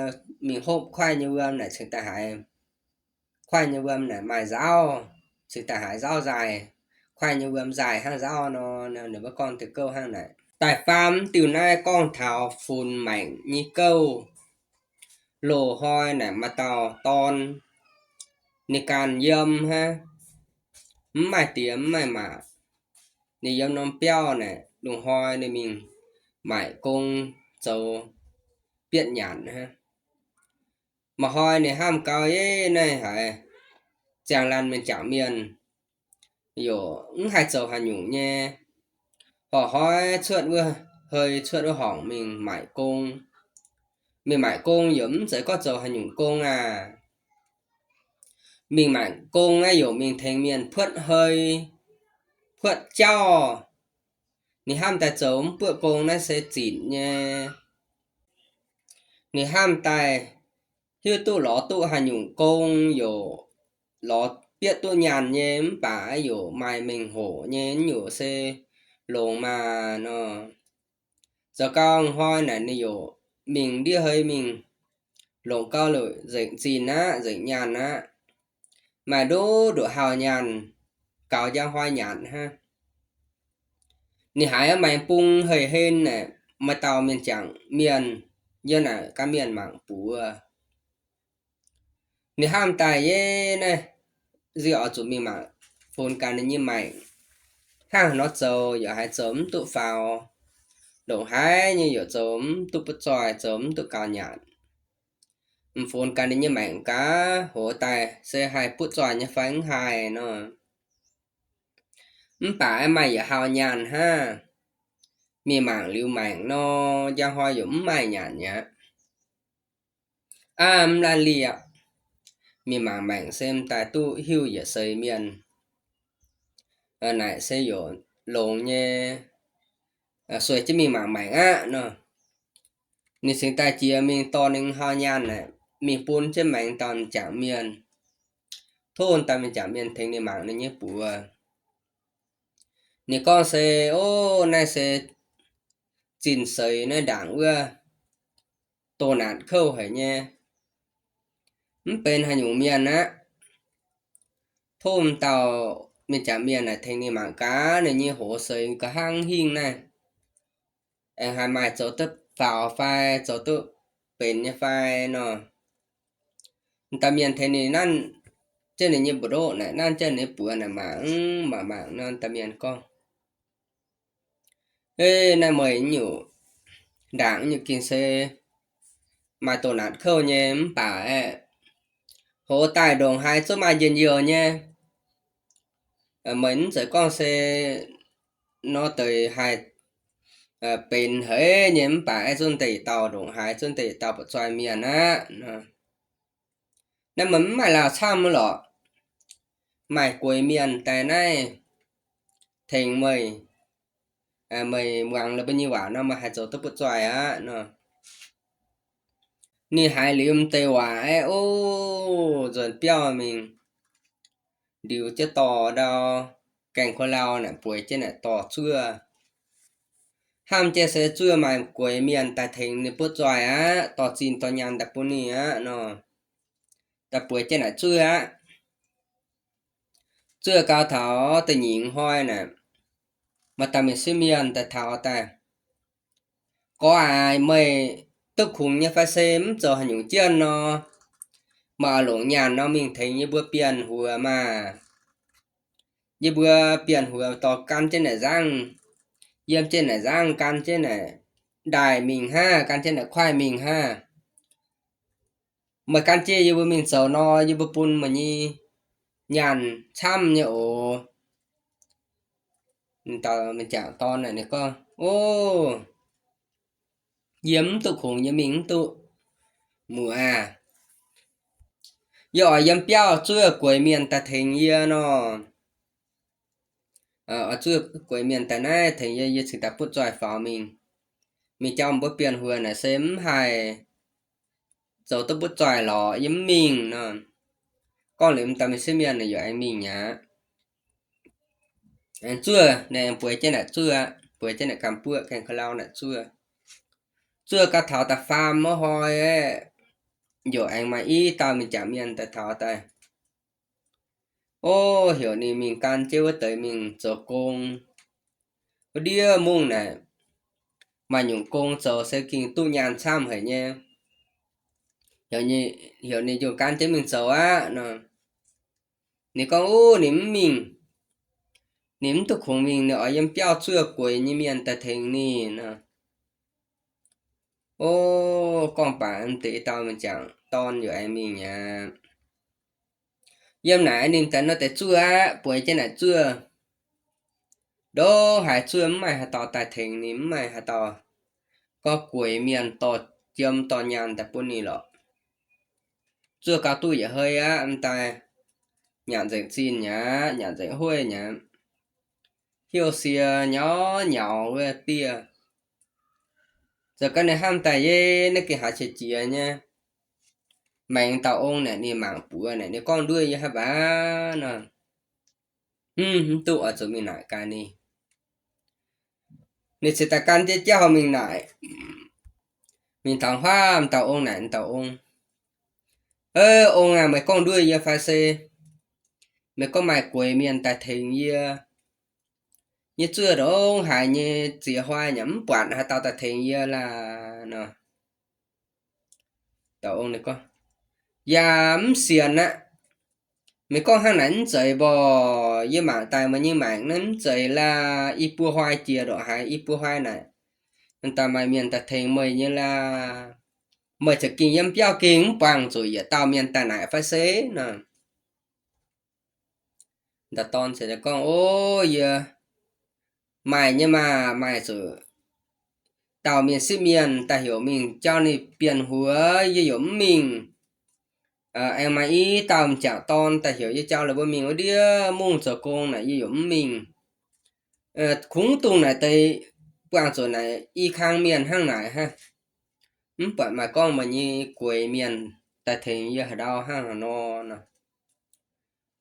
mingh hopv kuaaiv nyei wuom naaic cingx daaih haiz, kuaaiv nyei wuom naaic maaih nzaauv, cingx daaih haiz nzaauv nzaaih. Kuaaiv nyei wuom nzaaih hnangv nzaauv nor, ninh mbuo gorngv diuh gouv hnangv naaic. Da'faam diuh naaiv gorngv taux funx maengc nyei gouv. Loz-hnoi naaic maaih dauh dorn, ninh ganh yiem hnangv, mv maaih diex mv maaih maac. Ninh yiem norm biauv naaic, loz-hnoi ninh mingh maaic gong zoux bietv nyanc hnangv. Maaih hnoi ninh hnamv gau, Yie naaiv haiz ziangh laanh mienh jangc mienh yaac mv haih zoux haaix nyungc nyei. Horc hnoi cuotv wuov, hei cuotv wuov horngc mingh maaic gong. Mingh maaic gong yaac mv zeiz gorngv zoux haaix nyungc gong aac. Mingh maaic gong naaiv yaac mingh tengx mienh puotv hei, puotv jauv. Ninh hnamv daaih zoux mv buoqv gong naaiv se zinc nyei. Ninh hnamv daaih hiuv duqv lorz duqv haaix nyungc gong yaac lorz bieqc duqv nyaanh nyei, mv baac yaac maaih mengh hoc nyei, nyungc se longx maah nor. Zoux gau hnoi naaic ninh yaac mingh ndiev hei mingh longc gauh luc nzengc zinh aqv, nzengc nyaanh aqv. Maaih nduqc nduqc hauh nyaanh gaux njang hnoi nyanc hnangv. Ninh haiz maaih bung hei hen naaic, maaih dauh mienh jangc mienh yiem naaic gaav mienh mangc buoz. Ninh hnamv daaih, yie naaiv nziu oix zuqc mingh mangc, funx gaax ninh nyei maengc. Hnangv haaix nor zoux yaac haiz zoux mv duqv faaux, ndongc haaix nyei yaac zoux mv duqv butv zoih, zoux mv duqv gaux nyanc. Mv funx gaax ninh nyei maengc gaax, hoz daaih se haih butv zoih nyei fai mv haih nor. Mv baac maaih yietc hauh nyaanh hnangv. Mingh mangc liuz maengc nor, njang hnoi yaac mv maaih nyanc mi'aqv. Aav, mv laanh liuz aqv. Mingh mangc maengc se m'daaih duqv hiuv yietc seix mienh. Naaic se yaac longx nyei, sueih jienv mingh mangc maengc aqv nor. Ninh cingx daaih jiex mingh dorh ninh hauh nyaanh naaic, mingh bun jienv maengx dauh m'jangc mienh, tov dauh m'jangc mienh tengx ninh mangc ninh nyei buoz. Ninh gorngv se, o, naaiv se zinh seix naaiv ndaangc wuov doh naatc kouv haic nyei, mv benx haaix nyungc mienh aqv. Tov m'dauh m'jangc mienh naaic tengx ninh mangc gaax ninh nyei hoz seix nqa'haav hingh naaiv, aengx haaix maaih zoux duqv faaux fai zoux duqv benx nyei fai nor. M'daaih mienh tengx ninh nanv jienv ninh nyei mbu'ndoqv naaic, nanv jienv ninh buoz naaic mangc, mangc mangc nor, m'daaih mienh gorngv, Ei, naaiv meih nyungc ndaangc nyungc gengh se maaih doh naatc kouv nyei mv baac aeqv, hoz daaih ndongc haaix zungv maaih njien-youh nyei. Meih mv zeiz gorngv se nor deix haih benx haic nyei mv baac aeqv, zungv deix dauh ndongc haaix, zungv deix dauh butv-zoih mienh aqv. Naaiv meih mv maaih laauh camv lorqc. Maaih gueix mienh daaih naaiv tengx meih, meih muangx liuz mbuo nyei waac nor, meih haih zoux duqv butv-zoih aqv nor. Ninh haiz liuz m'deix waac aeqv, o, nzuonx biauv mingh, ndiux jienv dorh ndau gaeng ko lau naaic, bueix jienv naaic dorh zuov. Hnamv jienv se zuov maaih gueix mienh daaih tengx ninh butv-zoih aqv, dorh zinh dorh nyaanh daaih bun ninh aqv nor, daaih bueix jienv naaic zuov aqv. Zuov gau taux da'nyeic hnoi naaic, maaih dauh mienh sieqv mienh daaih taux daaih, Gorx aac, meih duqv kungx nyei fai se mv zoux haaix nyungc jienv nor, meih oix longc nyaanh nor mingh tengx yie mbuo bienh huox maah! Yie mbuo bienh huox dorh gan jienv naaic nzangv, yiem jienv naaic nzangv gan jienv naaic ndaaih mingh hnangv, gan jienv naaic kuaaiv mingh hnangv. Meih gan jienv yie mbuo mingh zoux nor, yie mbuo bun meih nyei nyaanh camv nyei oc. Dauh m'jangc dorn naaic ninh gorngv, O, yie mv duqv kungx, yie mingh mv duqv. Muoz aah, yie oix yiem biauv zuov gueix mienh daaih tengx yie nor. Oix zuov gueix mienh daaih naaiv tengx yie, yie cingx daaih butv-zoih faaux mingh. Mingh jauv mbuo bienh huox naaic se mv haih zoux duqv butv-zoih lorqc, yie mv mingh nor. Gorngv liuz m'daaih mienh sieqv mienh naaic yaac aengx mingh aqv. Aengx zuov, ninh aengx bueix jienv naaic zuov, bueix jienv naaic gamh buoqv gaeng ko lau naaic zuov. Zuov gau taux da'faam wuov hnoi aeqv, yaac aengx maaih i dauh m'jangc mienh daaih taux daaih, O, heuc ninh mingh gan jienv wuov deix mingh zoux gong. Wuov ndiev mungv naaic, maaih nyungc gong zoux se gengh duqv nyaanh camv haic nyei. Heuc ninh njunh gan jienv mingh zoux aqv nor. Ninh gorngv, O, ninh mv mingh. Ninh mv duqv kungx mingh, ninh oix yiem biauv zuov gueix nyei mienh daaih tengx ninh nor. O, gorngv baac m'deix dauh m'jangc dorn yaac aengx mingh aqv. Yiem naaic ninh daaih nor deix zuov aqv, bueix jienv naaic zuov. Ndongc haaix zuov mv maaih haaix dauh daaih tengx ninh, mv maaih haaix dauh gorngv gueix mienh dorh jiem dorh nyaanh daaih bun ninh lorqc. Zuov gau duqv yietc hei aqv, m'daaih nyanc nzengc zinh aqv, nyanc nzengc hueiv aqv. Hiuv sie nyauv nyaux wuov dieh. Zoux gau ninh hnamv daaih, Yie naaiv gengh haaix qiex jiez nyei. maengx dauh ong naaic ninh mangc buoz naaic ninh gorngv nduov yie haaix baac nor, mv duqv, oix zuqc mingh naaic gaax ninh. Ninh cingx daaih gan jienv jauv mingh naaic. Mingh taux huaav dauh ong naaic, dauh ong, Ong aac, meih gorngv nduov yie fai se meih gorngv maaih gueix mienh daaih tengx yie? Yie zuov ndongc haaix nyei ziex hnoi yaac mv buatc haaix dauh daaih tengx yie laah nor. Dauh ong ninh gorngv, Yaac mv sienx aqv. Meih gorngv hnangv naaic mv zeiz mborqc. Yie mangc daaih meih nyei maengc naaiv mv zeiz laah. I buo hnoi jiex ndongc haaix, i buo hnoi naaic, daaih maaih mienh daaih tengx meih nyei laah. Meih za'gengh yiem biauv gengh mv buangh zuqc yietc dauh mienh daaih naaic fai se nor. Dauh dorn se gorngv, O, yie maaih nyei maah, maaih zuqc dauh mienh sieqv mienh daaih heuc mingh jauv ninh bienh huox, yie yaac mv mingh. Aengx maaih i dauh m'jangc dorn daaih heuc yie jauv ninh mbuo mingh wuov ndiev mungv zoux gong naaic, yie yaac mv mingh. Kungx dungh naaic deix buangh zuqc naaic i kang mienh hnangv naaic hnangv. Mv buatc maaih gorngv meih nyei gueix mienh daaih tengx yie haaix ndau hnangv haaix nor nor.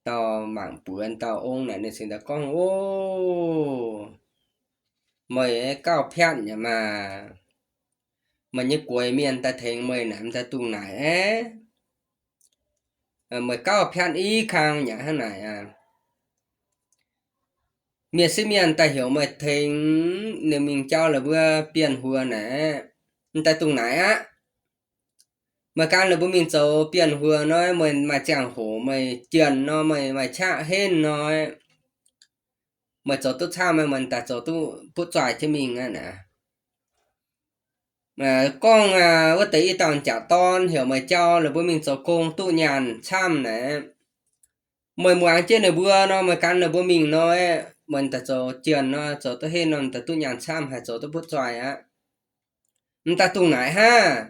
Dauh mangc buoz dauh ong naaic ninh cingx daaih gorngv, O, meih gauh piatv yaac maah. Meih nyei gueix mienh daaih tengx meih naaic m'daaih dungh naaic aeqv. Meih gauh piatv i kang yaac hnangv naaic aqv. Mienh sieqv mienh daaih heuc meih tengx ninh mingh jauv ninh mbuo bienh huox naaic, m'daaih dungh naaic aqv. Meih gan ninh mbuo mingh zoux bienh huox nor, meih maaih ziangh hoc meih jienh nor, meih maaih qaqv henv nor, meih zoux duqv camv, meih daaih zoux duqv butv zoih jienv mingh aqv naaic. Gorngv wuov deix i dauh m'jangc dorn heuc meih jauv ninh mbuo mingh zoux gong duqv nyaanh camv naaic, meih muangx jienv ninh mbuo nor, meih gan ninh mbuo mingh nor, meih daaih zoux jienh nor, zoux duqv henv nor, daaih duqv nyaanh camv, haih zoux duqv butv zoih aqv. M'daaih dungh naaic hnangv.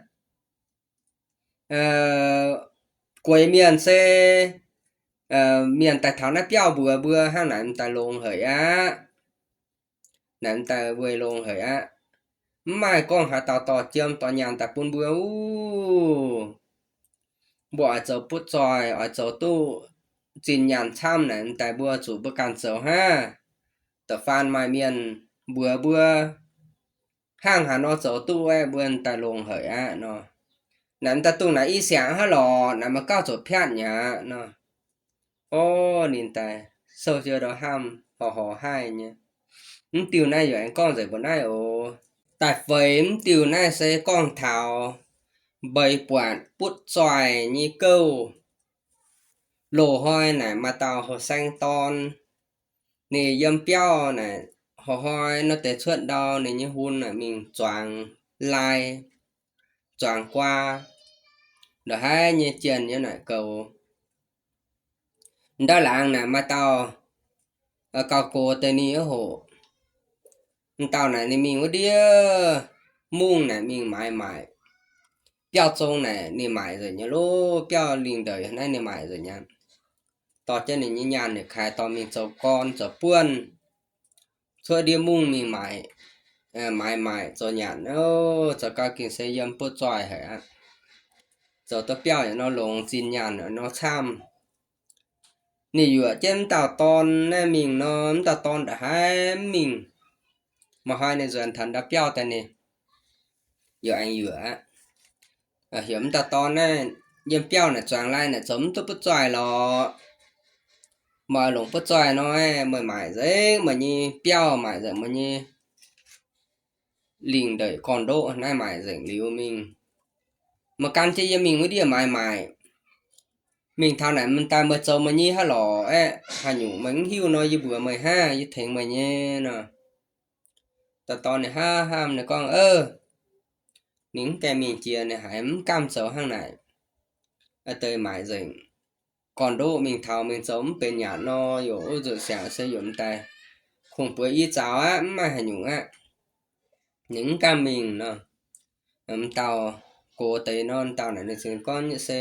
Gueix mienh se mienh daaih taux naaiv biauv mbuox mbuo hnangv naaic, m'daaih longx haic aqv. Naaic m'daaih weic longx haic aqv. Mv maaih gorngv haaix dauh dorh jiem dorh nyaanh daaih bun mbuo. Uv, mbuo oix zoux butv zoih, oix zoux duqv zinh nyaanh camv naaic, m'daaih mbuo zuqc mbuo ganh zoux hnangv. Da'faanh maaih mienh mbuox mbuo hnangv haaix nor zoux duqv aeqv, mbuo m'daaih longx haic aqv nor. Naaic m'daaih dungh naaic i siangx hnangv lorqc, naaic meih gauh zoux piatv nyei aqv nor. O, ninh daaih sou jienv ndau hnamv horc horc haih nyei. Mv diuh naaiv yaac aengx gorngv nzengc mbuo naaiv oc. Da'feix mv diuh naaiv se gorngv taux mbeix buatc butv zoih nyei gouv. Loz-hnoi naaic maaih dauh horqc saeng dorn, ninh yiem biauv naaic, horqc hnoi nor deix cuotv ndau ninh nyei hun naaic mingh zuangx lai, zuangx guaa, ndongc haaix nyei jienh nyei naaic goux. Ndau laangz naaic maaih dauh gauh gox deix ninh oc hoc. M'dauh naaic ninh mingh wuov ndiev mungv naaic mingh maaiz maaic. Biauv zong naaic ninh maaic nzengc nyei loh, biauv lingh ndeic naaiv ninh maaic nzengc nyei. Dorh jienv ninh nyei nyaanh ninh kaaix dorh mingh zoux gorn zoux buonv. Cuotv ndiev mungv mingh maaiz, maaiz maaic zoux nyanc oc, zoux gau gengh se yiem butv zoih haic aqv. Zoux duqv biauv yaac nor longx, zinh nyaanh yaac nor camv. Ninh yuoqc jienv m'dauh dorn naaiv mingh nor, m'dauh dorn nda'haiv mv mingh. Ma'hnoi ninh nzuonx taux ndau biauv daaih ninh yaac aengx yuoqc aqv. Heuc m'dauh dorn naaiv yiem biauv naaic zuangx lai naaic zoux mv duqv butv zoih lorqc. Meih longc butv zoih nor, meih maaic nzengc meih nyei biauv, maaic nzengc meih nyei lingh ndeic gorn-ndoqv naaiv maaic nzengc liuz mingh. Meih gan jienv yie mingh wuov ndiev maaiz maaic. Mingh taux naaic m'daaih meih zoux meih nyei hnangv lorqc aeqv, haaix nyungc meih mv hiuv nor yie mbuox meih hnangv, yie tengx meih nyei nor. Dauh dorn ninh hnamv hnamv ninh gorngv, Ninh mv gaengh mingh jiex ninh haiz mv gamh zoux hnangv naaic. Deix maaic nzengc gorn-ndoqv mingh taux mingh zoux mv benx nyanc nor, yaac wuov nzuqc siangx se yaac m'daaih kungx-buoz i zaux aqv, mv maaih haaix nyungc aqv. Ninh mv gamh mingh nor. M'dauh gox deix nor, m'dauh naaic ninh cingx gorngv nyei se,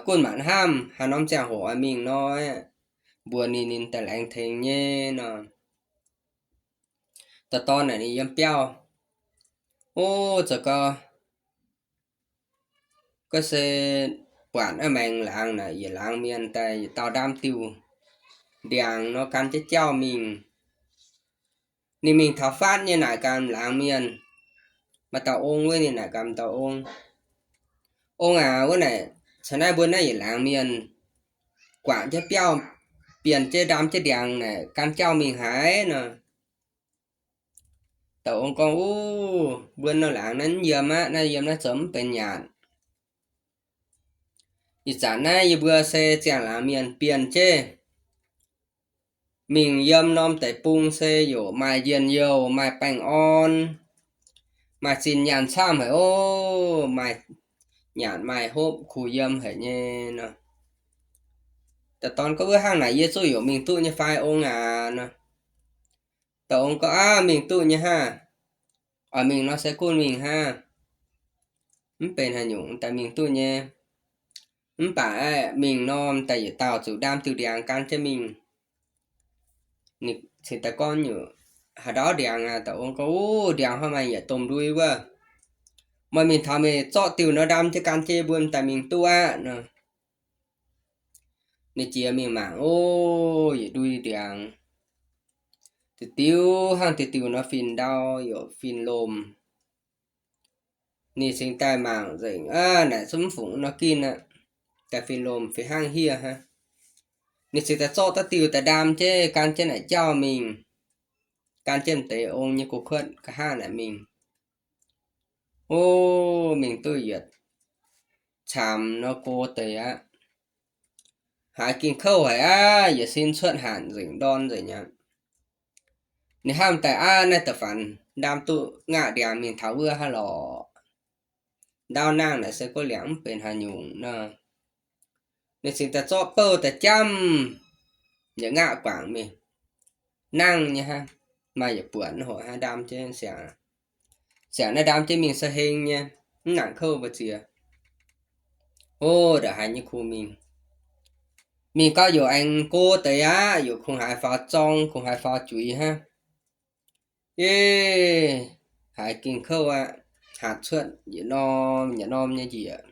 Gunv maanc hnamv haaix norm ziangh hoc oix mingh nor, mbuox ninh, ninh daaih laengz tengx nyei nor. Dauh dorn naaic ninh yiem biauv, O, zoux gau, ga'se buatc a'maengx laangz naaic yietc laangz mienh daaih yietc dauh ndaam diuh ndiangx nor gan jienv jauv mingh. Ninh mingh taux fatv nyei naaic gan laangz mienh, maaih dauh ong wuov, ninh naaic gan dauh ong, Ong aac, wuov naaic caux naaiv mbuo naaiv yietc laangz mienh guangc jienv biauv, bienh jienv ndaam jienv ndiangx naaic gan jauv mingh haaix nor. Dauh ong gorngv, Uv, mbuo nor laangz naaiv mv yiem aqv. Naaiv yiem naaiv zoux mv benx nyaatc. Ih zanc naaiv yie mbuo se ziangh laangz mienh bienh jienv mingh yiem norm deic-bung se yaac maaih njien-youh, maaih baengh orn, maaih zinh nyaanh camv haic oc. Maaih nyaatc maaih hopv kuh yiem haic nyei nor. Dauh dorn gorngv, Wuov hnangv naaic yie zuqc yaac mingh duqv nyei fai ong aac nor. Dauh ong gorngv, Aav, mingh duqv nyei hnangv. Oix mingh nor se gunv mingh hnangv. Mv benx haaix nyungc, daaih mingh duqv nyei. Mv baac mingh nor daaih yietc dauh zuqc ndaam diuh ndiangx gan jienv mingh. Ninh cingx daaih gorngv nyungc, Haaix ndau ndiangx aac? Dauh ong gorngv, Uv, ndiangx hnoi maaih yietc domh ndui wuov. Meih mingh taux meih zorqv diuh nor ndaam jienv gan jienv mbuo daaih mingh duqv aqv nor. Ninh jiex mingh mangc, o, yietc ndui ndiangx, diuh diuh hnangv diuh diuh nor fin-ndau yaac fin-lomh. Ninh cingx daaih mangc nzengc, aav, naaic zungv mv fungc nor ginh aqv. Daaih fin-lomh fih hnangv hieh hnangv. Ninh cingx daaih zorqv daaih diuh daaih ndaam jienv gan jienv naaic jauv mingh, gan jienv deix ong nyei go kuotv nqa'haav naaic mingh. O, mingh duqv yietc camv nor go deix aqv. Haiz ging kouv haic aqv, yietc sin cuotv hanc nzengc, ndorn nzengc aqv. Ninh hnamv daaih, Aav, naaiv da'faanh ndaam duqv ngaqv ndiangx mingh taux wuov hnangv lorqc. Ndau nangh naaic se gorngv liangx mv benx haaix nyungc nor. Ninh cingx daaih zorqv bouh daaih jamv yietc ngaqv guangc mingh. Nangh nyei hnangv, maaih yietc buonc hoc hnangv ndaam jienv siangx, siangx naaiv ndaam jienv mingh se heng nyei, mv nangc kouv mbu'ziex. O, ndongc haaix nyei kungx mingh. Mingh gau yaac aengx go deix aqv, yaac kungx haiz faaux zorng, kungx haiz faaux juiz hnangv. Yie haiz ging kouv aqv, hatc cuotv yietc norm yietc norm nyei njiec,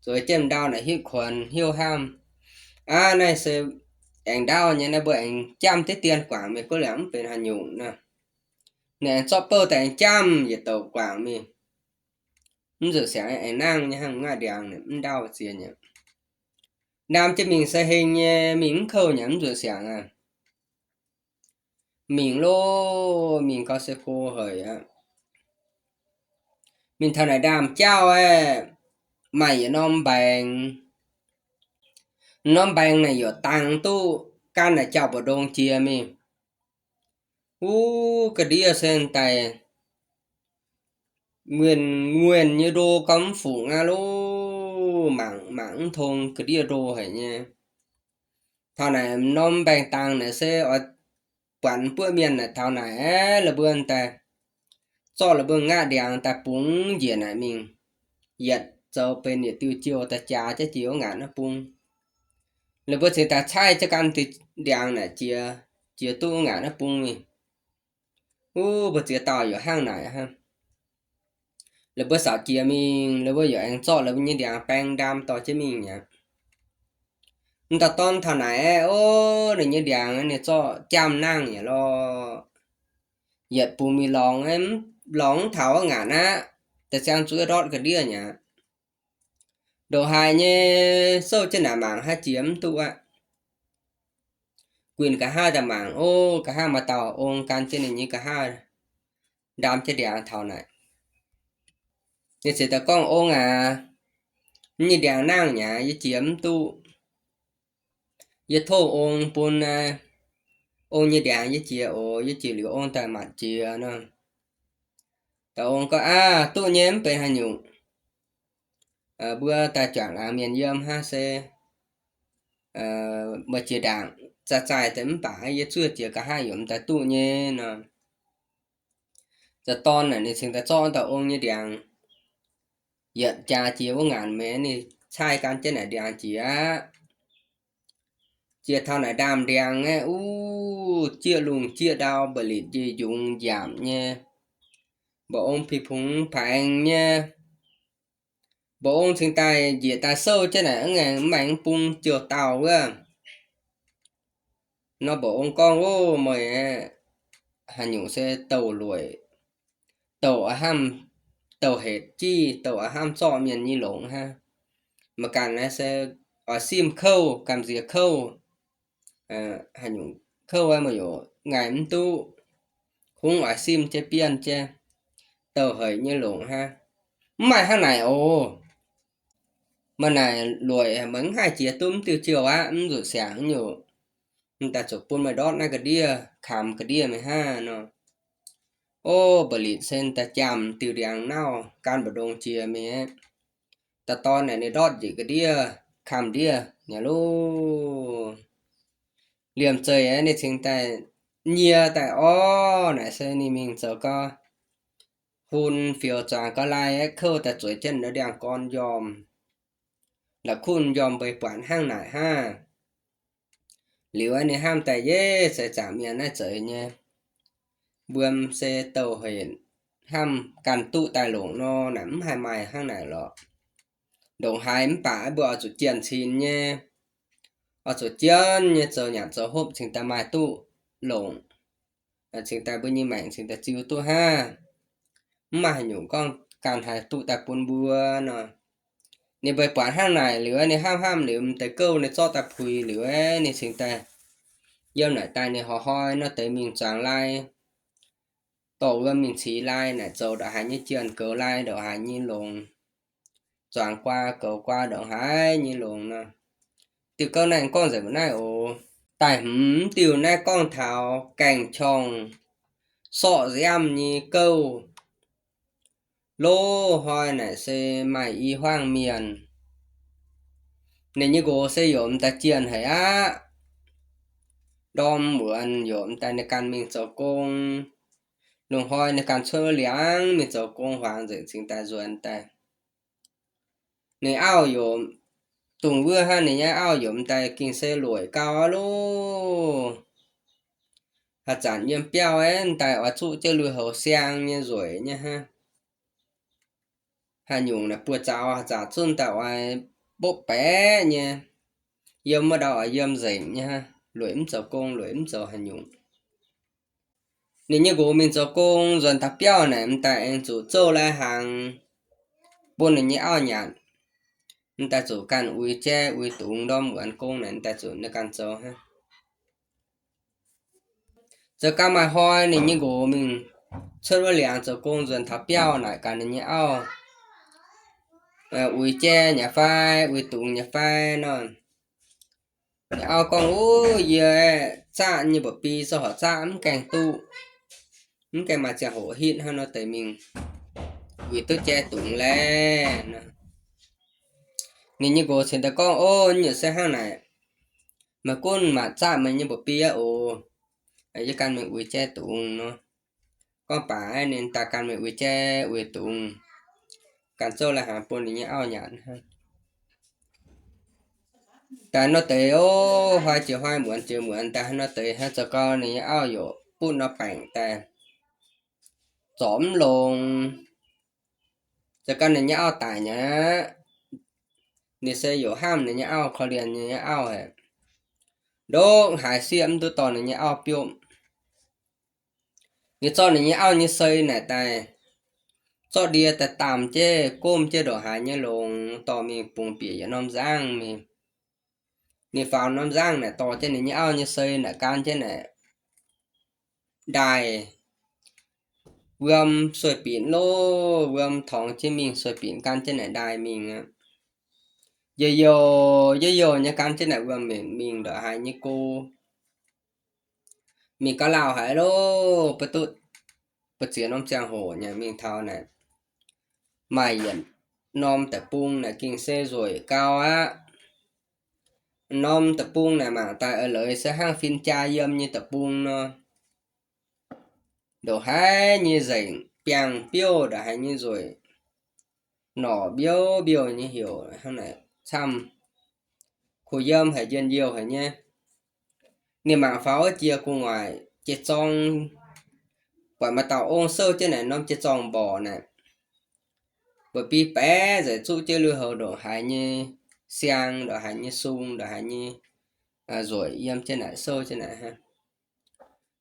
zueiz jienv ndau naaic hitv kuonx hnyouv hnamv, Aav, naaiv se aengx ndau nyei, naaiv mbuo aengx jamv diqv dien guangc mingh, gorngv liangx mv benx haaix nyungc nor. Ninh aengx zorqv bouh daaih aengx jamv yietc douc guangc mingh. Mv nzuqc siangx aengx nangh nyei hnangv, ngaqv ndiangx mv ndau ziex nyei. Ndaam jienv mingh se heng nyei, mingh mv kouv nyei, mv nzuqc siangx aqv. Mingh loh, mingh gau se go haic aqv. Mingh taux naaic ndaamv-jauv aeqv, maaih yietc norm mbaengx. Norm mbaengx naaic yaac dangx duqv gan naaic jauv mbu'ndongx jiex mingh. Wuov ga'ndiev se daaih nguenc nguenc nyei ndo gau mv fungc aqv loh, mangc mangc mv tong, ga'ndiev ndo haic nyei. Taux naaic norm mbaengx dangx naaic se oix buatc buoqv mienh naaic taux naaic aeqv, la'buo daaih zorqv la'buo ngaqv ndiangx daaih bungx njiec naaic mingh, yietc zoux benx yietc diuh jiouh daaih jaax jienv jiex wuov ngaanc naaiv bung. La'buo cingx daaih caaiv jienv gan diuh ndiangx naaic jiex, jiex duqv wuov ngaanc naaiv bung mingh. Wuov mbu'ziex dauh yaac hnangv naaic hnangv. La'buo saauc jiex mingh, la'buo yaac aengx zorqv la'buo nyei ndiangx baeng ndaam dorh jienv mingh mi'aqv. M'dauh dorn taux naaic aeqv, o, ninh nyei ndiangx ninh zorqv jamv nangh nyei lorqc. Yietc bungx mingh lorngx, lorngx mv taux wuov ngaanc aqv, da'ziangx zuqc ndortv ga'ndiev mi'aqv. Ndongc haaix nyei souv jienv naaic mangc hnangv jiex mv duqv aqv. Guinh nqa'haav daaih mangc, o, nqa'haav maaih dauh ong gan jienv ninh nyei nqa'haav ndaam jienv ndiangx taux naaic. Ninh ziouc daaih gorngv, Ong aac, yie nyei ndiangx nangh mi'aqv, yie jiex mv duqv. Yie tov ong bun, ong nyei ndiangx yie jiex oc, yie jiex liuz ong daaih matc jiex nor. Dauh ong gorngv, Aav, duqv nyei, mv benx haaix nyungc. Mbuo daaih juangc laangz mienh yiem hnangv se meih jiex ndaangc zaaih zaaih deix mv baac yie zuov jiex nqa'haav yaac m'daaih duqv nyei nor. M'dauh dorn naaic ninh cingx daaih zorqv dauh ong nyei ndiangx yietc jaax jiex wuov ngaanc mingh, ninh caaiv gan jienv naaic ndiangx jiex aqv. Jiex taux naaic ndaamv-ndiangx aeqv, uv, jieqv lungh jieqv ndau, mba'litc njiec njungx nziaapc nyei, mba'ong pih pungx paengx nyei. Mba'ong cingx daaih njiec daaih souv jienv naaic, aengx mv maaih mv bung jouh dauh wuov. Nor mba'ong gorngv, Ov, meih haaix nyungc se douc lueic, douc a'hnamv, douc hetc jiv, douc a'hnamv zorqv mienh nyei longc hnangv. Meih ganh naaiv se oix simv kouv, gamh nziex kouv, haaix nyungc kouv meih yaac ngaih mv duqv, kungx oix simv jienv bienh jienv, douc haic nyei longc hnangv. Mv maaih hnangv naaic oc. Meih naaic lueic meih mv haih jiex duqv mv diuh jouh aqv, mv zuqc siangx nyungc. M'daaih zuqc bun meih ndortv naaiv ga'ndiev, kamx ga'ndiev meih hnangv nor. Ov, mba'litc se daaih jaamh diuh ndiangx nauv gan mbu'ndongx jiex mingh aqv. Daaih dorn naaic ninh ndortv njiec ga'ndiev, kamx ndiev nyei loh. Liemh zeih aeqv, ninh cingx daaih nyie daaih orv naaic se ninh mingh zoux gau, hun fioux zuangx gau lai aeqv, kouv daaih zueiz jienv ndau ndiangx-gorn njormh, la'kunh njormh mbeix buatc hnangv naaic hnangv. Liuz aeqv, ninh hnamv daaih, Yeiv, se zaangc mienh naaiv zeiz nyei. Mbuo se douc haic, hnamv ganh duqv daaih longc nor, naaic mv haih maaih hnangv naaic lorqc. Ndongc haaix mv baac mbuo oix zuqc jienh cin nyei, oix zuqc jienv nyei zoux nyanc zoux hopv cingx daaih maaih duqv longc, cingx daaih mbuo nyei maengc cingx daaih ziux duqv hnangv. Mv maaih haaix nyungc gorngv ganh haih duqv daaih bun mbuo nor. Ninh mbeix buatc hnangv naaic liuz, ninh hnamv hnamv liuz, m'deix gouv ninh zorqv daaih puix liuz, ninh cingx daaih yiem naaic daaih ninh hnoi-hnoi nor deix mingh zuangx lai, dorh wuom mingh cix lai naaic, zoux ndongc haaix nyei jienh, goux lai ndongc haaix nyei longx, zuangx guaa goux guaa ndongc haaix nyei longx nor. Diuh gouv naaiv gorngv nzengc mbuo naaiv oc. Da'hmz diuh naaiv gorngv taux gaeng-qorngh sorqv nziaamv nyei gouv. Loz-hnoi naaic se maaih i huaang mienh, ninh nyei nqox se yaac m'daaih jienh haic aqv. Ndorm muonz yaac m'daaih ninh ganh mingh zoux gong. Lungh hnoi ninh ganh cuotv wuov liangx mingh zoux gong, huaangx nzengc cingx daaih nzuonx daaih. Ninh auv yaac dungx wuov hnangv, ninh nyei auv yaac m'daaih gengh se lueic gau aqv loh. Haaix zanc yiem biauv aeqv, m'daaih oix zuqv jienv lui-houx siang nyei nzueic nyei hnangv. Haaix nyungc naaic buoz zaux haaix zanc zunv daaih oix mbopv baeqc nyei, yiem wuov ndau oix yiem nzengc nyei hnangv, lueic mv zoux gong, lueic mv zoux haaix nyungc. Ninh nyei nqox mingh zoux gong nzuonx taux biauv naaic, m'daaih aengx zuqc zouv lai-hnaangx bun ninh nyei auv nyanc. M'daaih zuqc ganh uix jai uix dungz, ndorm muonz gong naaic m'daaih zuqc ninh ganh zoux hnangv. Zoux gau maaih hnoi ninh nyei nqox mingh cuotv wuov liangx zoux gong nzuonx taux biauv naaic, ganh ninh nyei auv uix jai nyei fai uix dungz nyei fai nor. Ninh auv gorngv, Uv, yie zaqv nyei mba'bi se horpc zaqv mv gaengh duqv, mv gaengh maaih ziangh hoc hitv hnangv nor deix mingh uix duqv jai dungz laeh. Ninh nyei nqox cingx daaih gorngv, Ov, nyungc se hnangv naaic, meih gunv maanc zaqv meih nyei mba'bi aqv oc. Yie ganh mingh uix jai dungz nor. Gorngv baac ninh daaih ganh mingh uix jai uix dungz, ganh zouv lai-hnaangx bun ninh nyei auv nyanc hnangv. Daaih nor deix, ov, hnoi jiex hnoi, muonz jiex muonz, daaih nor deix hnangv, zoux gau ninh nyei auv yaac butv nor baengc daaih, zorc mv longx. Zoux gau ninh nyei auv daic nyei aqv. Ninh se yaac hnamv ninh nyei auv, korv-lienh ninh nyei auv haic. Ndongc haaix sieqv mv duqv dorh ninh nyei auv biopv. Ninh zorqv ninh nyei auv nyei sei naaic daaih, zorqv ndie daaih daamh jienv, gomv jienv ndongc haaix nyei longx, dorh mingh bungx bieqc yietc norm nzangv mingh. Ninh faaux norm nzangv naaic, dorh jienv ninh nyei auv nyei sei naaic, gan jienv naaic, ndaaih wuom sueih binc loh, wuom torngx jienv mingh sueih binc, gan jienv naaic ndaaih mingh aqv. Youh youh, youh youh nyei gan jienv naaic wuom mingh, mingh ndongc haaix nyei go. Mingh gauh lauh haic loh, mv duqv, mbu'ziex norm ziangh hoc nyei mingh taux naaic, maaih yietc norm deic-bung naaic gengh se nzueic gau aqv. Norm deic-bung naaic mangc daaih eix leiz se hnangv fin-jaa yiem nyei deic-bung nor. Ndongc haaix nyei nzengc, biangh biouv ndongc haaix nyei nzueic, norqc mbiouv mbiouh nyei heuc hnangv naaic camv. Kuh yiem haic, njien-youh haic nyei. Ninh mangc faaux wuov jiex gu'nguaaic jiex zorng, buatc maaih dauh ong souv jienv naaic norm jiex zorng mborqc naaic. mbuo biv baeqc nzengc zuqv jienv lui-houx ndongc haaix nyei siang, ndongc haaix nyei sung, ndongc haaix nyei nzueic yiem jienv naaic sou jienv naaic hnangv.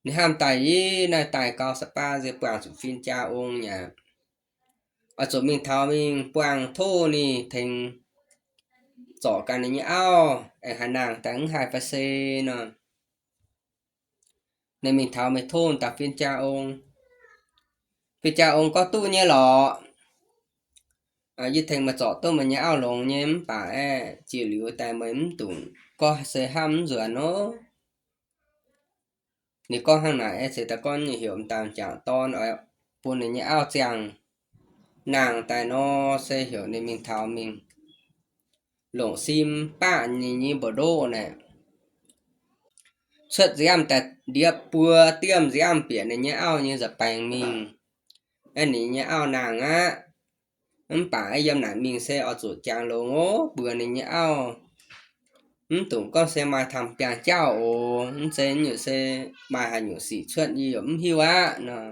Ninh hnamv daaih, Ih, naaiv daaih gau, sa baav nziex buangh zuqc fin-jaa ong nyei aqv. Oix zuqc mingh taux mingh buangh tov ninh tengx zorc ganh ninh nyei auv, aengx haaix nangh daaih mv haih fai se nor. Ninh mingh taux meih tov daaih fin-jaa ong. Fin-jaa ong gorngv, Duqv nyei lorqc. Yie tengx meih zorc duqv meih nyei auv longx nyei, mv baac aeqv, jiex liuz daaih meih mv dungx gorngv se hnamv mv nzuonx nor. Ninh gorngv hnangv naaic, se daaih gorngv nyei heuc m'daaih m'jangc dorn oix bun ninh nyei auv ziangh nangh daaih nor, se heuc ninh mingh taux mingh longc sim baqv ninh nyei mbu'ndoqv naaic, cuotv nziaamv daaih ndiepv buo diemv nziaamv bieqc ninh nyei auv nyei nza'baengx mingh. Aeqv, ninh nyei auv nangh aqv. Mv baac aeqv, yiem naaic mingh se oix zuqc jangx longx oc, mbuox ninh nyei auv, mv dungx gorngv se maaih taux biangh jauv oc. Mv zeiz nyungc se maaih haaix nyungc sic cuotv yie yaac mv hiuv aqv nor.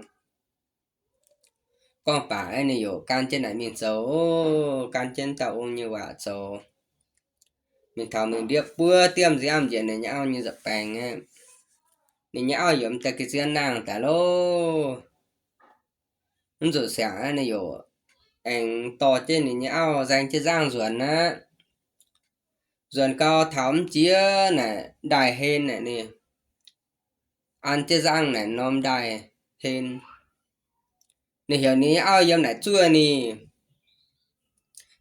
Gorngv baac aeqv, ninh yaac gan jienv naaic mingh zoux oc, gan jienv dauh ong nyei waac zoux. Mingh taux mingh ndiepv buo diemv nziaamv njiec ninh nyei auv nyei nza'baengx aqv. Ninh nyei auv yaac m'daaih ga'zien nangh daaih loh. Mv zuqc siangx aeqv, ninh yaac aengx dorh jienv ninh nyei auv nzaeng jienv nzangv nzuonx aqv. Nzuonx gau taux mv jiex naaic ndaaih hlen naaic, ninh an jienv nzangv naaic norm ndaaih hlen. Ninh heuc ninh nyei auv yiem naaic zuov ninh.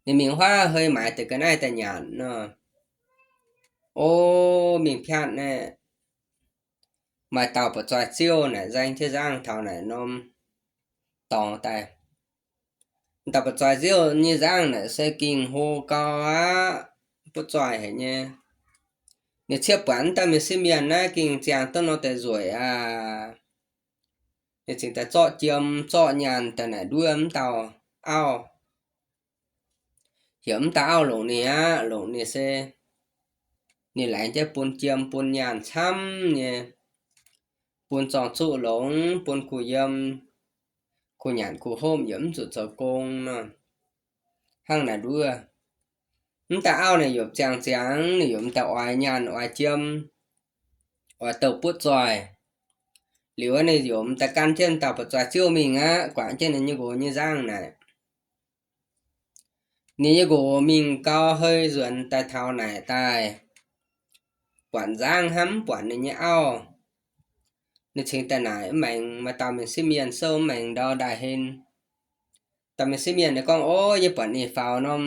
Ninh mingh huaav hei maaiz deix ga'naaiv daaih nyanc nor. O, mingh piatv naaic, maaih dauh buoz-zoih ziouv naaic nzaeng jienv nzangv taux naaic norm dorngx daaih. Dauh buoz-zoih ziouv nyei nzangv naaic se gengh hlo gau aqv, butv zoih haic nyei. Ninh ciev buatc wuov dauh mienh sieqv mienh naaiv gengh ziangh duqv nor deix nzueic aqv. Ninh cingx daaih zorqv jiem zorqv nyaanh daaih naaic nduov wuov dauh auv. Heuc wuov dauh auv longc ninh aqv. Longc ninh se ninh laengz jienv bun jiem bun nyaanh camv nyei, bun zorng-zuqv longx, bun kuh yiem, kuh nyanc kuh hopv, yaac mv zuqc zoux gong nor. Hnangv naaic nduov, wuov dauh auv naaic yaac ziangh ziangx, ninh yaac m'daaih oix nyaanh oix jiem, oix douh butv zoih. Liuz ninh yaac m'daaih gan jienv dauh buoz-zoih ziouv mingh aqv, guangc jienv ninh nyei nqox nyei nzangv naaic. Ninh nyei nqox mingh gau hei nzuonx daaih taux naaic daaih, buatc nzangv hnamv mv buatc ninh nyei auv. Ninh cingx daaih naaic mv maengx, maaih dauh mienh sieqv mienh souv mv maengx ndau ndaaih hlen. Dauh mienh sieqv mienh ninh gorngv, O, yie buatc ninh faaux norm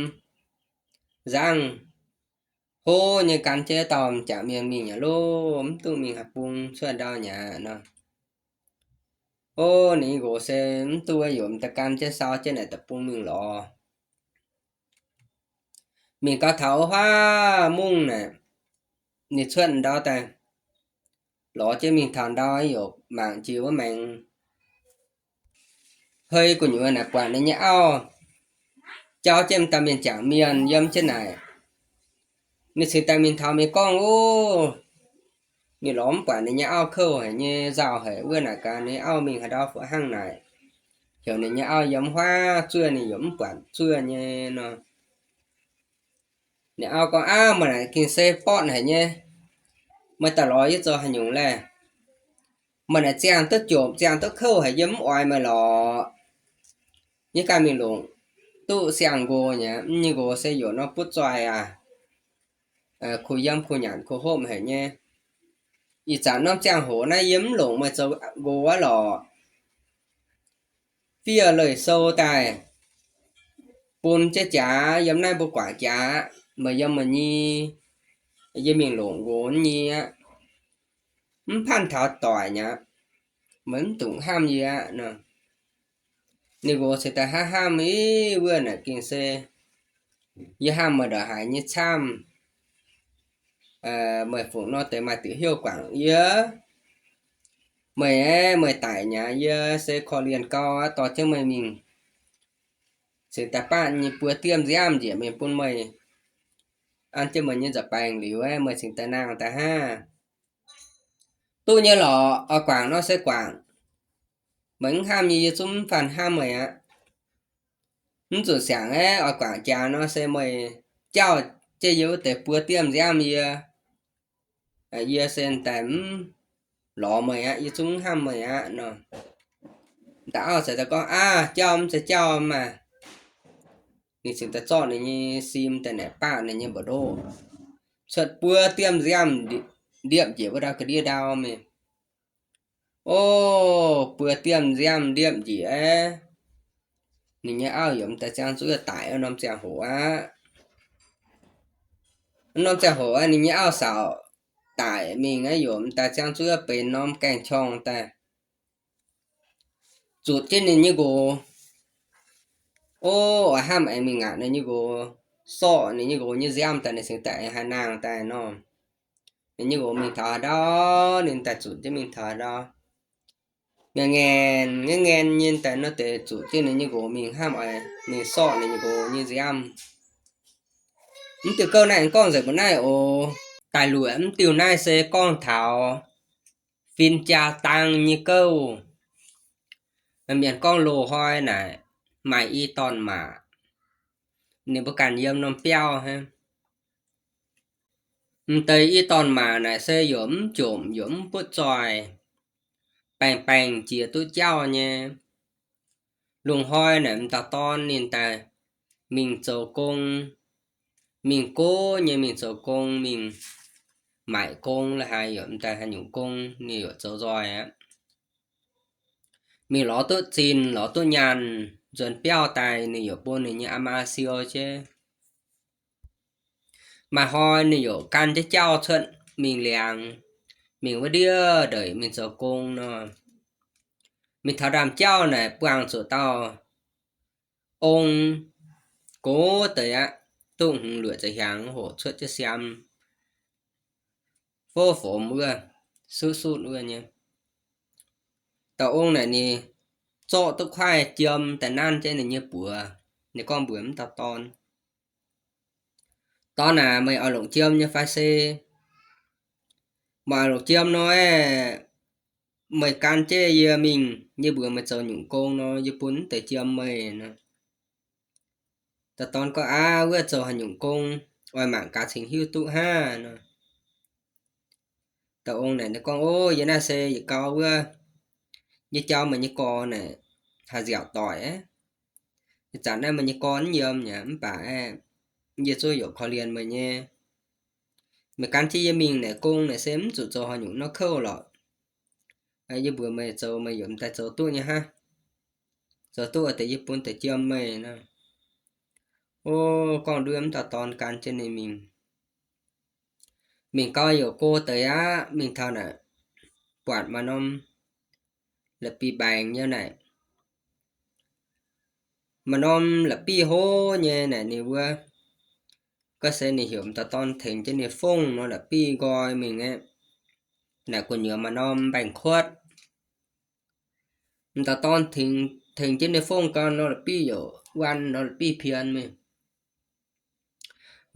nzangv hlo nyei, gan jienv dauh m'jangc mienh mingh aqv loh, mv duqv mingh haaix bung cuotv ndau nyei aqv nor. O, ninh nyei nqox se mv duqv, yaac m'daaih gan jienv sau jienv naaic deic-bung mingh lorz. Mingh gau taux huaav mungv naaic, ninh cuotv ndau daaih lorz jienv mingh taux ndau yaac mangc jiex wuov maengx hei gu'nyuoz naaic buatc ninh nyei auv jauv jienv dauh mienh jangc mienh yiem jienv naaic. Ninh cingx daaih mingh taux mingh gorngv, O, ninh lorz mv buatc ninh nyei auv kouv haic nyei, nzauh haic wuov naaic gaax, ninh auv mingh haaix ndau hnangv naaic. Heuc ninh nyei auv yiem huaav zuov ninh yaac mv buatc zuov nyei nor. Ninh auv gorngv, Aav, meih naaic gengh se borqv haic nyei. Meih daaih lorz yie zoux haaix nyungc laeh? Meih naaic ziangh duqv jomc, ziangh duqv kouv haic, yie mv oix meih lorz. Yie ganh mingh longc duqv siang-nqox nyei, mv nyei nqox se yaac nor butv zoih aqv. Kuh yiem kuh nyanc kuh hopv haic nyei. Ih zanc norm ziangh hoc naaiv yie mv longc meih zoux nqox aqv lorqc. Fiev leih sou daaih bun jienv jaax, yiem naaiv mbuo guangc jaax, meih yiem meih nyei, yie mingh longc nqox nyei aqv. Mv panh taux doic nyei aqv. Meih mv dungx hnamv yie aqv nor. Ninh nqox cingx daaih hnamv hnamv, Ih, wuov naaic gengh se yie hnamv meih ndongc haaix nyei camv. Meih fungc nor deix maaih diuc hnyouv guangc yie? Meih aeqv, meih daic nyei aqv, yie se korv-lienh gau aqv, dorh jienv meih mingh cingx daaih baav nyei buo diemv nziaamv njiec mingh bun meih an jienv meih nyei nza'baengx liuz aeqv, meih cingx daaih nangh daaih hnangv. Duqv nyei lorqc, oix guangc nor se guangc. Meih mv hnamv nyei, yie zungv mv fanh hnamv meih aqv. Mv zuqc siangx aeqv, oix guangc jaax nor se meih jauh jienv yie wuov deix buo diemh nziaamv yie, yie se daaih mv lorz meih aqv, yie zungv mv hnamv meih aqv nor. Dauh auv cingx daaih gorngv, Aav, jauh mv zeiz jauh maah. Ninh cingx daaih zorqv ninh nyei sim daaih naaic baav ninh nyei mbu'ndoqv, cuotv buo diemh nziaamv ndiepv njiec wuov ndau ga'ndiev ndau mingh. O, buo diemh nziaamv ndiepv njiec, ninh nyei auv yaac m'daaih ziangh zuov daic wuov norm ziangh hoc aqv. Norm ziangh hoc ninh nyei auv saauc daic mingh aqv, yaac m'daaih ziangh zuov benx norm gaeng-qorng daaih, zutc jienv ninh nyei nqox. O, oix hnamv aengx mingh ngaatc ninh nyei nqox, sorqv ninh nyei nqox nyei nziaamv daaih, ninh cingx daaih aengx haih nangh daaih nor. Ninh nyei nqox mingh taux haaix ndau, ninh daaih zutc jienv mingh taux haaix ndau. Ngaengc ngaengc, ngaengc ngaengc nyei daaih nor deix zutc jienv ninh nyei nqox mingh hnamv oix mingh sorqv ninh nyei nqox nyei nziaamv. Mv diuh gouv naaiv aengx gorngv nzengc mbuo naaiv oc. Daaih luoqc mv diuh naaiv se gorngv taux fin-jaa dang nyei gouv. Mienh gorngv loz-hnoi naaic maaih i dorn-maac, ninh mbuo ganh yiem norm biauv hnangv. M'deix i dorn-maac naaic se yaac mv jomc yaac mv butv zoih, baengh baengh jiex duqv jauv nyei. Lungh hnoi naaic m'dauh dorn ninh daaih mingh zoux gong, mingh gox nyei mingh zoux gong, mingh maaic gong la'haaix yaac m'daaih haaix nyungc gong ninh yaac zoux nzoih aqv. Mingh lorz duqv zinh lorz duqv nyaanh nzuonx biauv daaih ninh yaac bun ninh nyei aa maa siou jienv. Maaih hnoi ninh yaac gan jienv jauv cuotv mingh liangx, mingh wuov ndiev ndeic mingh zoux gong nor. Mingh taux ndaamv-jauv naaic buangh zuqc dauh ong, gox deix aqv, duqv hmz luoqc ziepc hnyangx hoc cuotv jienv siam, fov fomx wuov, sutv sutv wuov nyei. Dauh ong naaic ninh zorqv duqv kuaaiv jiem daaih nanv jienv ninh nyei buoz. Ninh gorngv mbuox m'dauh dorn, Dorn aac, meih oix longc jiem nyei fai se? Meih oix longc jiem nor, meih gan jienv yie mingh, yie mbuox meih zoux nyungc gong nor, yie bun mv deix jiem meih nor. Dauh dorn gorngv, Aav, wuov zoux haaix nyungc gong? Oix mangc gaax cingx hiuv duqv hnangv nor. Dauh ong naaic ninh gorngv, O, yie naaiv se yietc gau wuov, yie jauv meih nyei gorx naaic haih nziaauc doic aqv. Ih zanc naaiv meih nyei gorx mv yiem nyei, mv baac aeqv, yie zungv yaac korv-lienh meih nyei. Meih gan jienv yie mingh naaic gong naaic se mv zuqc zoux haaix nyungc norm kouv lorqc. Yie mbuox meih zoux meih yaac m'daaih zoux duqv nyei hnangv. Zoux duqv deix yie bun deix jiem meih nor. O, gorngv nduov m'dauh dorn gan jienv ninh mingh. Mingh gau yaac go deix aqv, mingh taux naaic buatc maaih norm la'bieiv-mbaengx nyei naaic. Maaih norm la'bieiv hlo nyei naaic ninh wuov, gorngv se ninh heuc m'dauh dorn tengx jienv ninh fongv norm la'bieiv nqoi mingh aqv. Naaic gu'nyuoz maaih norm mbaengx-kuotv. M'dauh dorn tengx jienv ninh fongv gau, norm la'bieiv yaac wuan, norm la'bieiv pien mingh.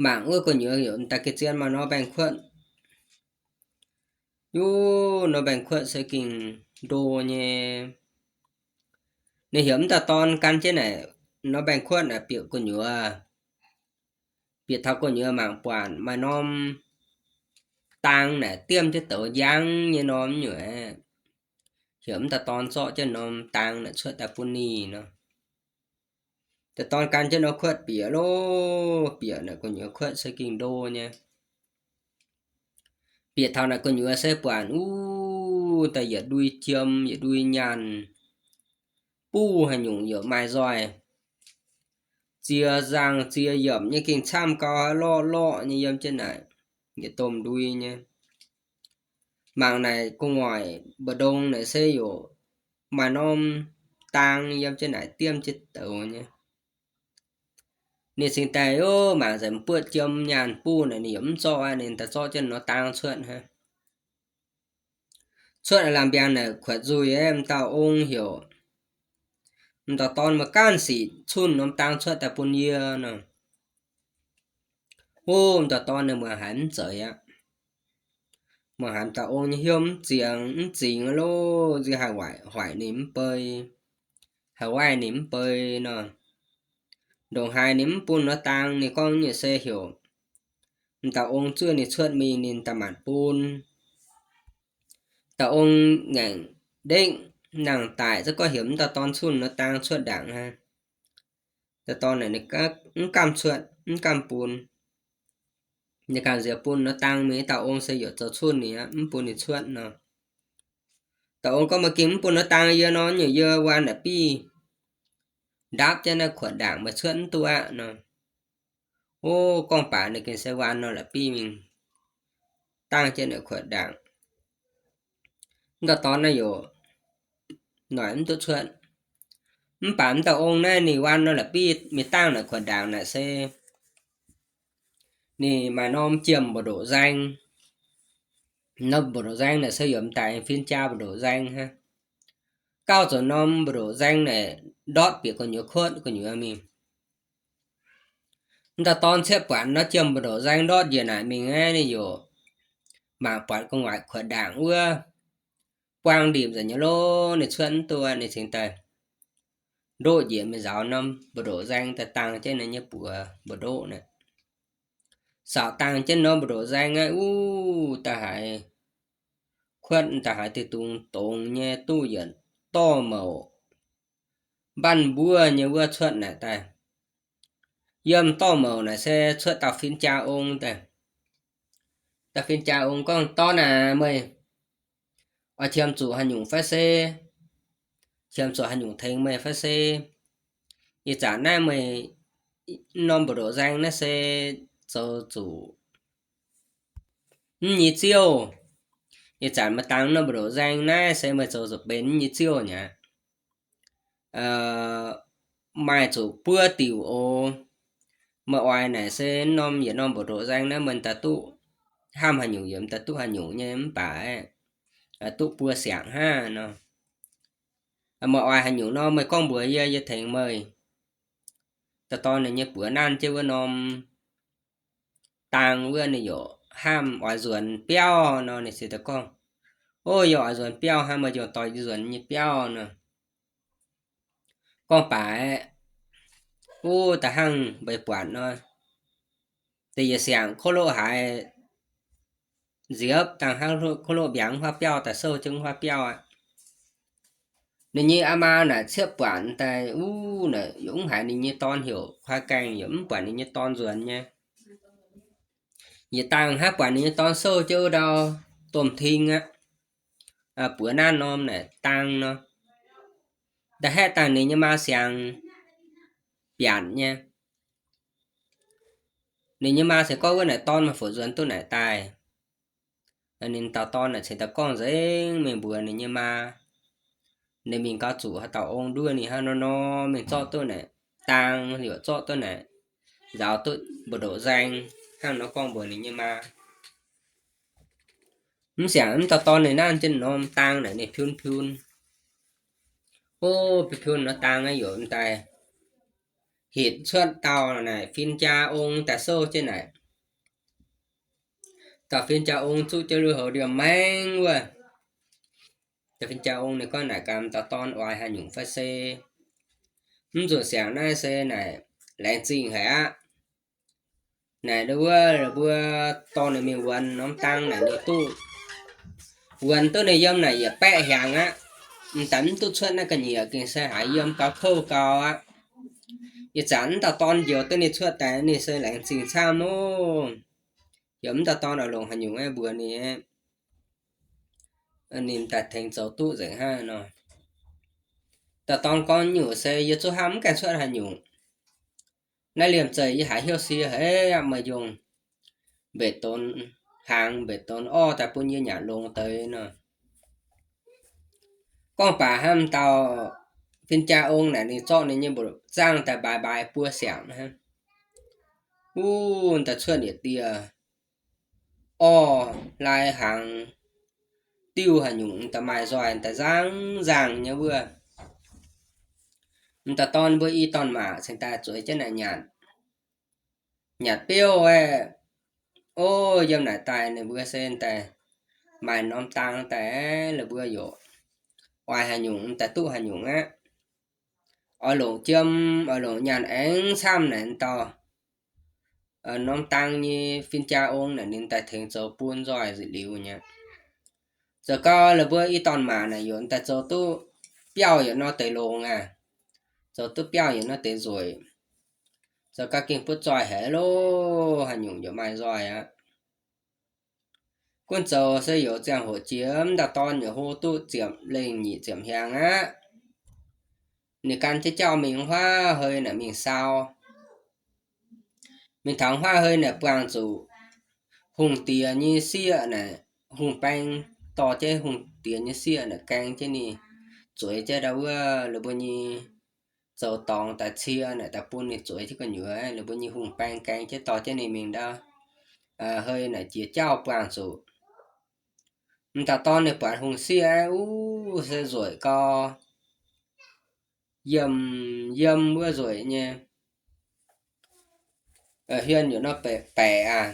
Mangc wuov gu'nyuoz yaac m'daaih geh zien maaih norm mbaengx-kuotv. Yuv, norm mbaengx-kuotv se gengh ndo nyei. Ninh heuc m'dauh dorn gan jienv naaic norm mbaengx-kuotv naaic bieqc gu'nyuoz. Bieqc taux gu'nyuoz mangc buatc maaih norm dang naaic diemv jienv douz njang nyei norm nyuoqc. Heuc m'dauh dorn zorqv jienv norm dang naaic cuotv daaih bun ninh nor. Dauh dorn gan jienv norm kuotv bieqc loh, bieqc naaic gu'nyuoz kuotv se gengh ndo nyei. Bieqc taux naaic gu'nyuoz se buatc wuov daaih yietc ndui jiem, yietc ndui nyaanh, buv haaix nyungc yaac maaih nzoih, ziex nzangh ziex yiemc nyei gengh camv gau, lorqv lorqv nyei yiem jienv naaic, yietc domh ndui nyei. Mangc naaic gu'nguaaic mbu'ndongx naaic se yaac maaih norm dang yiem jienv naaic diemv jienv douz nyei. Ninh cingx daaih, o, mangc nzengc m'buoqv jiem nyaanh buv naaic ninh yaac mv zorqv aqv, ninh daaih zorqv jienv norm dang cuotv hnangv. Cuotv lamh mbiaangx naaic kuotv nzuih, m'dauh ong heuc m'dauh dorn, meih ganh sic cunh norm dang cuotv daaih bun yie nor. O, m'dauh dorn ninh muangx haiz mv zeiz aqv. Muangx haiz m'dauh ong nyei hnyouv mv zingx, mv zingx loh, nziex haih waaic hoic ninh mv bei, haih waaiv ninh mv bei nor. Ndongc haaix ninh mv bun nor dang, ninh gorngv nyei se heuc m'dauh ong zuov ninh cuotv mingh, ninh daaih maanc bun. Dauh ong ngaengc ndekv nangh daic, za'gengh heuc m'dauh dorn zuov nor dang cuotv ndaangc aqv. Dauh dorn naaic ninh mv gamh cuotv, mv gamh bun. Ninh ganh nziex bun nor dang mingh, dauh ong se yaac zoux zuov ninh aqv, mv bun ninh cuotv nor. Dauh ong gorngv, Meih gengh mv bun nor dang yie nor, nyungc yie waan la'bieiv ndaapv jienv naaiv kuotv ndaangc, meih cuotv mv duqv aqv nor. O, gorngv baac ninh gengh se waan nor la'bieiv mingh dangh jienv naaiv kuotv ndaangc. M'dauh dorn naaiv yaac noic mv duqv cuotv. Mv baac m'dauh ong naaiv ninh waan nor la'bieiv mingh dangh naaic kuotv ndaangc naaic se ninh maaih norm jiem mbu'ndoqc nzaeng. Norm mbu'ndoqc nzaeng naaic se yaac m'daaih fin-jaa mbu'ndoqc nzaeng hnangv. Gauh zoux norm mbu'ndoqc nzaeng naaic ndortv bieqc gu'nyuoz kuotv gu'nyuoz mingh. M'dauh dorn ciepv buatc norm jiem mbu'ndoqc nzaeng ndortv njiec naaic mingh aqv, ninh yaac mangc buatc gu'nguaaic kuotv ndaangc wuov buang ndimc nzengc nyei lov, ninh cuotv mv duqv, ninh cingx daaih ndoqv njiec mingh nzaaux norm mbu'ndoqc nzaeng daaih dangh jienv ninh nyei buoz mbu'ndoqc naaic. Saauc dangh jienv norm mbu'ndoqc nzaeng aqv, uv, da'haiz kuotv da'haiz deix dungz dongz nyei duqv yietc dorh mouc mbanv mbuov nyei wuov cuotv naaic daaih. Yiem dorh mouc naaic se cuotv dauh fin-jaa ong daaih. Dauh fin-jaa ong gorngv, Dorn aac, meih oix qiemx zuqc haaix nyungc fai se, qiemx zuqc haaix nyungc tengx meih fai se? Ih zanc naaiv meih norm mbu'ndoqc nzaeng naaiv se zoux zuqc mv nyei ziouv. Ih zanc meih dangh norm mbu'ndoqc nzaeng naaiv se meih zoux zuqc benx mv nyei ziouv mi'aqv. Maaih zuqc buo diuc oc. Meih oix naaic se norm yietc norm mbu'ndoqc nzaeng naaiv meih daaih duqv hnamv haaix nyungc yiem daaih duqv haaix nyungc nyei mv baac duqv buo siangx hnangv nor. Meih oix haaix nyungc nor meih gorngv mbuox yie, yie tengx meih. Dauh dorn ninh nyei buoz nanv jienv wuov norm dang wuov ninh yaac hnamv oix nzuonx biauv nor, ninh se daaih gorngv, O, yie oix nzuonx biauv hnangv, meih njoux doix nzuonx nyei biauv nor. Gorngv baac wuov da'hnangv mbeix buatc nor, da'yietc siangx kouv loqv haiz nziepv dangh hnangv kouv loqv mbiaangx wuov biauv daaih souv jienv wuov biauv aqv. Ninh nyei aa maa naaic ciepv buatc daaih wuov naaic yaac mv haiz ninh nyei dorn heuc kuaaiv gaengh, yaac mv buatc ninh nyei dorn nzuonx nyei. Yietc dangh hnangv buatc ninh nyei dorn souv jienv wuov ndau domh ting aqv, buoz nanv norm naaic dang nor, da'haeqv dangh ninh nyei maa siangx biatc nyei. Ninh nyei maa se gorngv, Wuov naaic dorn meih fungc nzuonx duqv naaic daaih? Ninh dauh dorn naaic cingx daaih gorngv nzengc mingh mbuox ninh nyei maa, ninh mingh gauh zuqc haaix dauh ong nduov ninh hnangv nor nor mingh zorqv duqv naaic dang, liouc zorqv duqv naaic, nzaaux duqv mbu'ndoqc nzaeng hnangv nor gorngv mbuox ninh nyei maa. Mv siangx mv dauh dorn ninh nanv jienv norm dang naaic ninh piun piun. O, piun piun nor dang naaiv yaac daaih hitv cuotv dauh naaic fin-jaa ong daaih souv jienv naaic. Dauh fin-jaa ong zuqv jienv lui-houx ndiemh maengv wuov. Dauh fin-jaa ong ninh gorngv naaic gaax dauh dorn oix haaix nyungc fai se, mv zuqc siangx naaiv se naaic laengz zingh haic aqv. Naaic wuov mbuo dorh ninh mingh wuonx norm dang naaic ninh duqv wuonx duqv ninh yiem naaic yietc baeqv hnyangx aqv. M'daaih mv duqv cuotv naaiv ga'nyiec gengh se haiz yiem gauh kouv gau aqv. Ih zanc mv dauh dorn njoux duqv ninh cuotv daaih ninh se laengz zingh camv nor. Yaac mv dauh dorn oix longc haaix nyungc aeqv mbuox ninh, ninh daaih tengx zoux duqv nzengc hnangv nor. Dauh dorn gorngv nyungc se yie zuqc hnamv mv gaengh cuotv haaix nyungc. Naaiv liemh zeih yie haiz hnyouv sie haic aqv, meih yungz mbetc donx hnaangx mbetc donx orv daaih bun yie nyanc longx deix nor. Gorngv baac hnangv dauh fin-jaa ong naaic ninh zorqv ninh nyei mbu'zangv daaih mbaaix mbaaix buo siangx hnangv. Wuov daaih cuotv yietc dieh orv lai hnaangx diuv haaix nyungc daaih maaih nzoih daaih nzang nzangh nyei wuov. M'daaih dorn mbuo i dorn-maac cingx daaih zueiz jienv naaic nyanc. Nyanc biouv aeqv, o, yiem naaic daaih ninh mbuo se daaih maaih norm dang daaih, ninh mbuo yaac oix haaix nyungc daaih duqv haaix nyungc aqv. oix longc jiem, oix longc nyaanh aengx camv naaic, dauh norm dang nyei fin-jaa ong naaic ninh daaih tengx zoux bun nzoih liuz nyei. Zoux gau la'buo i dorn-maac naaic yaac daaih zoux duqv biauv yietc norm deix longx aqv, zoux duqv biauv yietc norm deix nzueic. Zoux gau gengh butv zoih haic loh, haaix nyungc yaac maaih nzoih aqv. Gunv zoux se youz ziangh hoc jiex, m'dauh dorn yaac hlo duqv ziepc lengh nyic ziepc hnyangx aqv. Ninh gan jienv jauv mingh huaav hei naaic mingh sau. Mingh taux huaav hei naaic buangh zuqc hungh diex nyei sieqv naaic, hungh baeng, dorh jienv hungh diex nyei sieqv naaic gaeng jienv ninh, zueiz jienv ndau wuov la'buo nyei zoux dorngx daaih cie naaic daaih bun ninh zueiz jienv gu'nyuoz, la'buo nyei hungh baeng gaeng jienv dorh jienv ninh mingh ndau hei naaic jiex jauv buangh zuqc. M'dauh dorn ninh buatc hungh sieqv aqv, uv, se nzueic gau, yiem, yiem wuov nzueic nyei, hmien yaac nor baeqc aqv.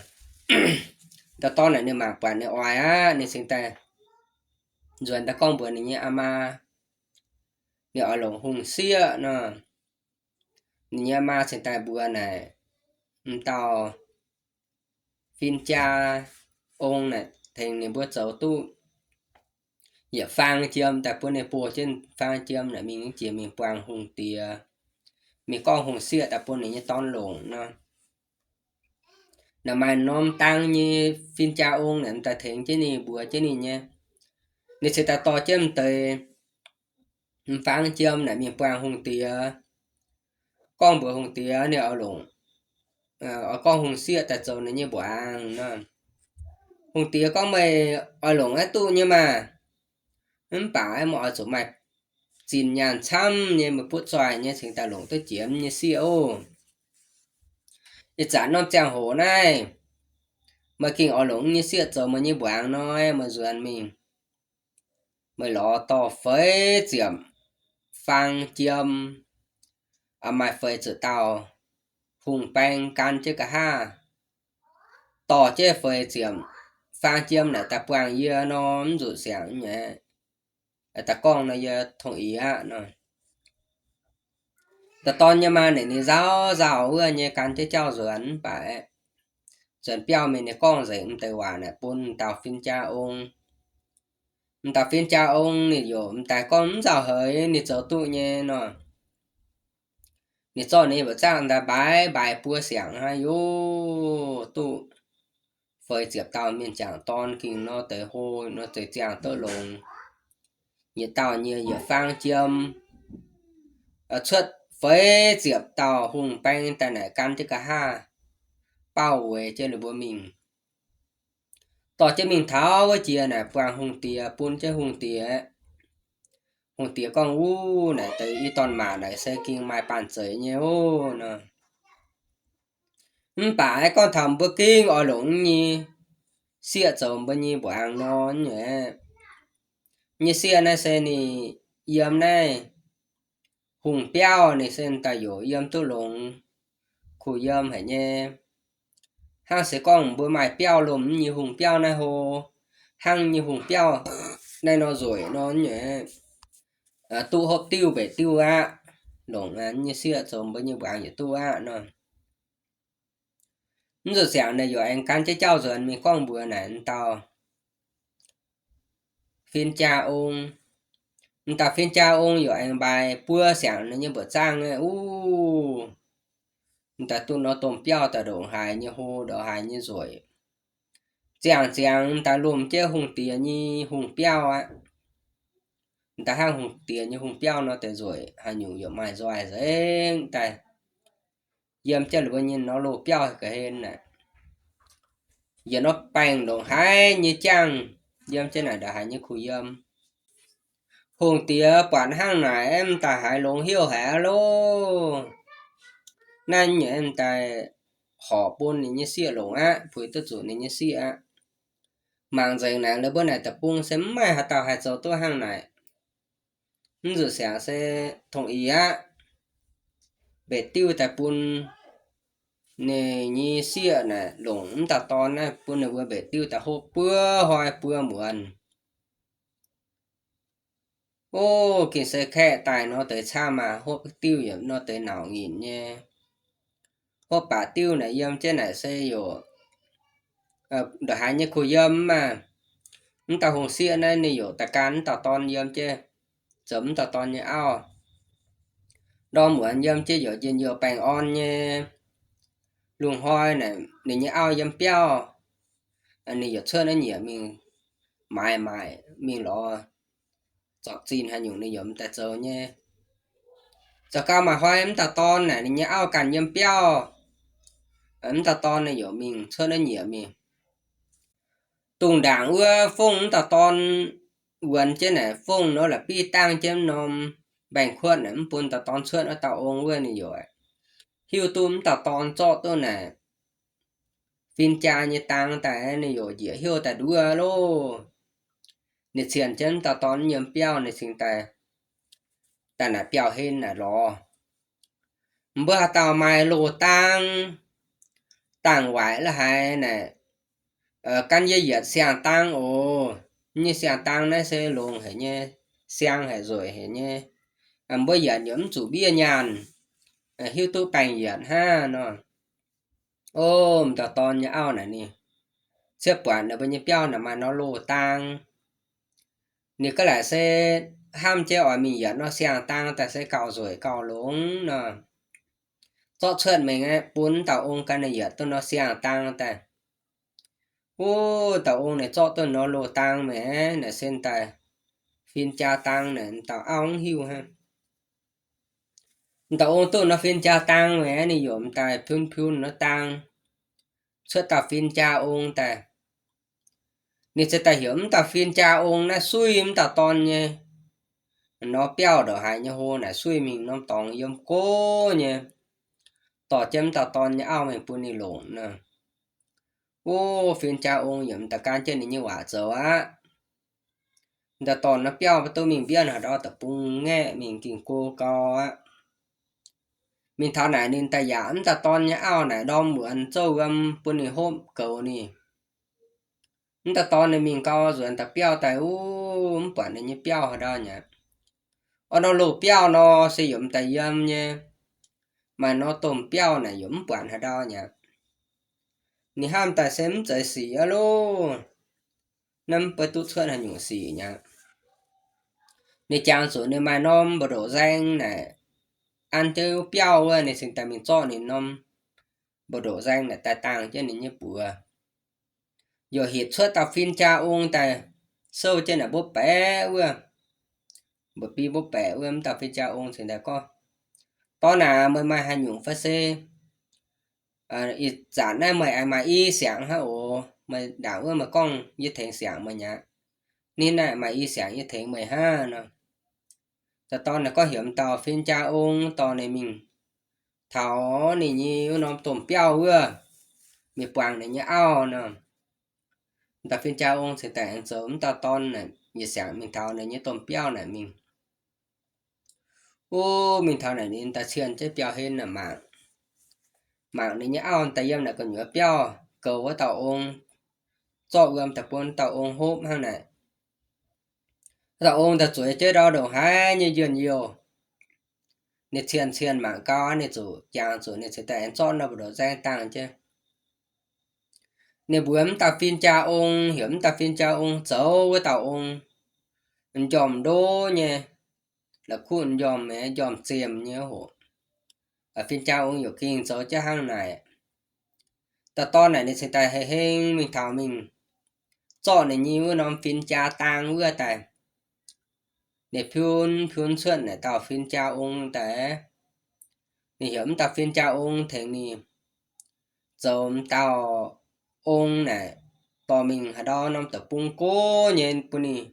M'dauh dorn naaic ninh mangc buatc ninh oix aqv, ninh cingx daaih nzuonx daaih gorngv mbuox ninh nyei aa maa, ninh oix longc hungh sieqv nor. Ninh nyei maa cingx daaih mbuox naaic, m'dauh fin-jaa ong naaic tengx ninh mbuo zoux duqv yietc faang jiem daaih bun ninh, buo jienv faang jiem naaic mingh jiex mingh buangh hungh diex, mingh gorngv hungh sieqv daaih bun ninh nyei dorn longc nor. Naaic maaih norm dang nyei fin-jaa ong naaic m'daaih tengx jienv ninh, mbuox jienv ninh nyei. Ninh cingx daaih dorh jienv m'deix m'faang jiem naaic mingh buangh hungh diex, gorngv mbuox hungh diex ninh oix longc, oix gorngv hungh sieqv daaih zoux ninh nyei mbuangz nor. Hungh diex gorngv, meih oix longc aeqv, duqv nyei maah. Mv baac meih oix zuqc maaih zinh nyaanh camv nyei, meih butv zoih nyei cingx daaih longc duqv jiex nyei sieqv oc. Ih zanc norm ziangh hoc naaiv, meih gengh oix longc nyei sieqv zoux meih nyei mbuangz nor, meih nzuonx mingh, meih lorz dorh feix ziepc faang jiem, maaih feix ziepc dauh hungh baeng gan jienv nqa'haav, dorh jienv feix ziepc faang jiem naaic daaih buangh yie nor, mv zuqc siangx nyei. Daaih gorngv nor yie tong-ix aqv nor. Da'dorn nyei maa naaic ninh nzauh nzauh wuov nyei gan jienv jauv nzuonx mv baac, nzuonx biauv mingh ninh gorngv nzengc m'deix waac naaic bun m'dauh fin-jaa ong. M'dauh fin-jaa ong ninh yaac m'daaih gorngv mv nzauh heix ninh zoux duqv nyei nor. Ninh zorqv ninh nyei mbuoqc zaangv daaih mbaix mbaix buo siangx hnangv yaac duqv feix ziepc dauh mienh jangc dorn gengh nor deix hlo nor deix ziangh duqv longx. Yietc dauh nyei yietc faang jiem, cuotv feix ziepc dauh hungh baeng daaih naaic gan jienv nqa'haav, baauh weic jienv ninh mbuo mingh. Dorh jienv mingh taux wuov jiex naaic buangh hungh diex, bun jienv hungh diex. Hungh diex gorngv, wuov naaic deix i dorn-maac naaic se gengh maaih banh zeic nyei oc nor. Mv baac aeqv, gorngv taux mbuo gengh oix longc nyei sieqv zoux mbuo nyei mbuangz nor, nyei sieqv naaiv se ninh yiem naaiv hungh biauv, ninh se daaih yaac yiem duqv longx, kuh yiem haic nyei. Hnangv se gorngv mbuo maaih biauv lomh nyei hungh biauv naaiv hlo, hnangv nyei hungh biauv naaiv nor nzueic nor, duqv hopv diuv mbenc diuv aqv. Longc nyei sieqv zoux mbuo nyei mbuangz yietc duqv aqv nor. Mv zuqc siangx naaic yaac aengx gan jienv jauv nzuonx mingh gorngv mbuox naaic m'dauh fin-jaa ong. M'dauh fin-jaa ong yaac aengx mbaix buo siangx ninh nyei mbuoqc zaangv aqv. Uv, m'daaih duqv nor domh biauv daaih ndongc haaix nyei hlo, ndongc haaix nyei nzueic. Ziangh ziangx m'daaih lomh jienv hungh diex nyei hungh biauv aqv. M'daaih hnangv hungh diex nyei hungh biauv nor deix nzueic, haaix nyungc yaac maaih nzoih nzengc daaih. Yiem jienv la'buo nyei nor loz-biauv ga'hlen naaic, yietc norm baengh ndongc haaix nyei jangv, yiem jienv naaic ndongc haaix nyei kuh yiem. Hungh diex buatc hnangv naaic, m'daaih haiz longx hnyouv haic aqv loh. Naaiv nyungc m'daaih horc bun ninh nyei sieqv longc aqv, puix duqv zuqc ninh nyei sieqv aqv. Mangc nzengc naaic, la'buo naaic deic-bung se mv maaih haaix dauh haih zoux duqv hnangv naaic. Mv zuqc siangx se tong-ix aqv, mbenc diuv daaih bun ninh nyei sieqv naaic longc m'dauh dorn naaiv bun ninh mbuo mbenc diuv daaih hopv buo hnoi buo muonz. O, gengh se kaeqv daaih nor deix camv maah, hopv diuv yaac nor deix nauc nyitc nyei. Hopv baac diuv naaic yiem jienv naaic se yaac ndongc haaix nyei kuh yiem maah. Mv dauh hungh sieqv naaiv ninh yaac da'gan mv dauh dorn yiem jienv, zoux mv dauh dorn nyei auv. Ndorm muonz yiem jienv yaac njien-youh baengh orn nyei. Lungh hnoi naaic ninh nyei auv yiem biauv, ninh yaac cuotv naaiv nyiec mingh maaiz maaic mingh lorz zorc zinh haaix nyungc ninh yaac mv daaih zoux nyei. Zoux gau maaih hnoi mv dauh dorn naaic ninh nyei auv ganh yiem biauv, mv dauh dorn ninh yaac mingh cuotv naaiv nyiec mingh. Dongh ndaangc wuov fongv mv dauh dorn wuonx jienv naaic, fongv nor la'bieiv dangv jienv norm mbaengx-kuotv naaic, mv bun dauh dorn cuotv wuov dauh ong wuov, ninh yaac hiuv duqv mv dauh dorn zorqv duqv naaic fin-jaa nyei dang daaih, ninh yaac njiec heuc daaih nduov loh. Ninh cienh jienv mv dauh dorn yiem biauv, ninh cingx daaih daaih naaic biauv-hlen naaic lorz. Mbuo haaix dauh maaih loz-dang, dangh waaic la'haiz naaic, gan yie yietc siang-dang oc. Nyei siang-dang naaiv se longx haic nyei, siang haic, nzueic haic nyei. Mbuo yietc yaac mv zuqc mbiev nyaanh, hiuv duqv baengh yietc hnangv nor. O, m'dauh dorn nyei auv naaic ninh ciev buatc naaic mbuo nyei biauv naaic maaih nor loz-dang. Ninh gaav laaic se hnamv jienv oix mingh yietc nor siang-dang daaih se gauh nzueic gauh longx nor. Zorqv cuotv mingh aeqv, bun m'dauh ong gan ninh yietc duqv nor siang-dang daaih. Wuov dauh ong naaic zorqv duqv nor loz-dang mingh aeqv, naaic se daaih fin-jaa dang naaic m'dauh auv mv hiuv hnangv. M'dauh ong duqv nor fin-jaa dang mingh aeqv, ninh yaac m'daaih piun piun nor dang, cuotv dauh fin-jaa ong daaih. Ninh ziouc daaih heuc m'dauh fin-jaa ong naaiv suiv m'dauh dorn nyei nor biauv ndongc haaix nyei hlo naaic, suiv mingh norm dorngx yiem gox nyei, dorh jienv m'dauh dorn nyei auv mingh bun ninh longc nor. Wuov fin-jaa ong yaac m'daaih gan jienv ninh nyei waac zoux aqv. M'dauh dorn nor biauv mv duqv mingh mbienv haaix ndau deic-bung ngaeqv mingh ging go gau aqv. Mingh taux naaic ninh daaih yaac m'dauh dorn nyei auv naaic ndorm muonz zouv wuom bun ninh hopv goux ninh. M'dauh dorn ninh mingh gau nzuonx daaih biauv daaih, wuov mv buatc ninh nyei biauv haaix ndau nyei. Orn nor loz-biauv nor se yaac m'daaih yiem nyei. Maaih nor domh biauv naaic yaac mv buatc haaix ndau nyei. Ninh hnamv daaih se mv zeiz sic aqv loh. Naaiv mv baac duqv cuotv haaix nyungc sic nyei. Ninh jangx zuqc ninh maaih norm mbu'ndoqc nzaeng naaic, an jienv wuov biauv wuov, ninh cingx daaih mingh zorqv ninh norm mbu'ndoqc nzaeng naaic daaih dangh jienv ninh nyei buoz. Yaac hitv cuotv dauh fin-jaa ong daaih souv jienv naaic mbopv baeqc wuov, mba'biv mbopv baeqc wuov. M'dauh fin-jaa ong cingx daaih gorngv, Dorn aac, meih maaih haaix nyungc fai se ih zanc naaiv meih aengx maaih i siangx hnangv oc? Meih ndaangc wuov meih gorngv yie tengx siangx meih nyei aqv. Ninh naaiv maaih i siangx yie tengx meih hnangv nor. Dauh dorn naaic gorngv heuc m'dauh fin-jaa ong dorh ninh mingh taux ninh nyei wuov norm domh biauv wuov, mingh buangh ninh nyei auv nor. M'dauh fin-jaa ong cingx daaih aengx zoux m'dauh dorn naaic yietc siangx mingh taux ninh nyei domh biauv naaic mingh. Wuov mingh taux naaic ninh daaih cienh jienv biauv-hlen naaic mangc, mangc ninh nyei auv daaih yiem naaic gu'nyuoz biauv goux wuov dauh ong, zorqv wuom daaih bun dauh ong hopv hnangv naaic. Dauh ong daaih zueiz jienv ndau ndongc haaix nyei njien-youh. Ninh cienh cienh mangc gau, ninh zuqc jangx zuqc, ninh cingx daaih aengx zorqv norm mbu'ndoqc nzaeng dangh jienv. Ninh mbuox m'dauh fin-jaa ong, heuc m'dauh fin-jaa ong zoux wuov dauh ong, m'njormh ndo nyei, la'kuqv m'njormh, m'njormh ziemh nyei hoc. Fin-jaa ong yaac gengh zoux jienv hnangv naaic. Dauh dorn naaic ninh cingx daaih hei heng mingh taux mingh zorqv ninh nyei wuov norm fin-jaa dang wuov daaih. Ninh piun piun cuotv naaic dauh fin-jaa ong daaih. Ninh heuc m'dauh fin-jaa ong tengx ninh zoux m'dauh ong naaic dorh mingh haaix ndau norm deic-bung gox nyei bun ninh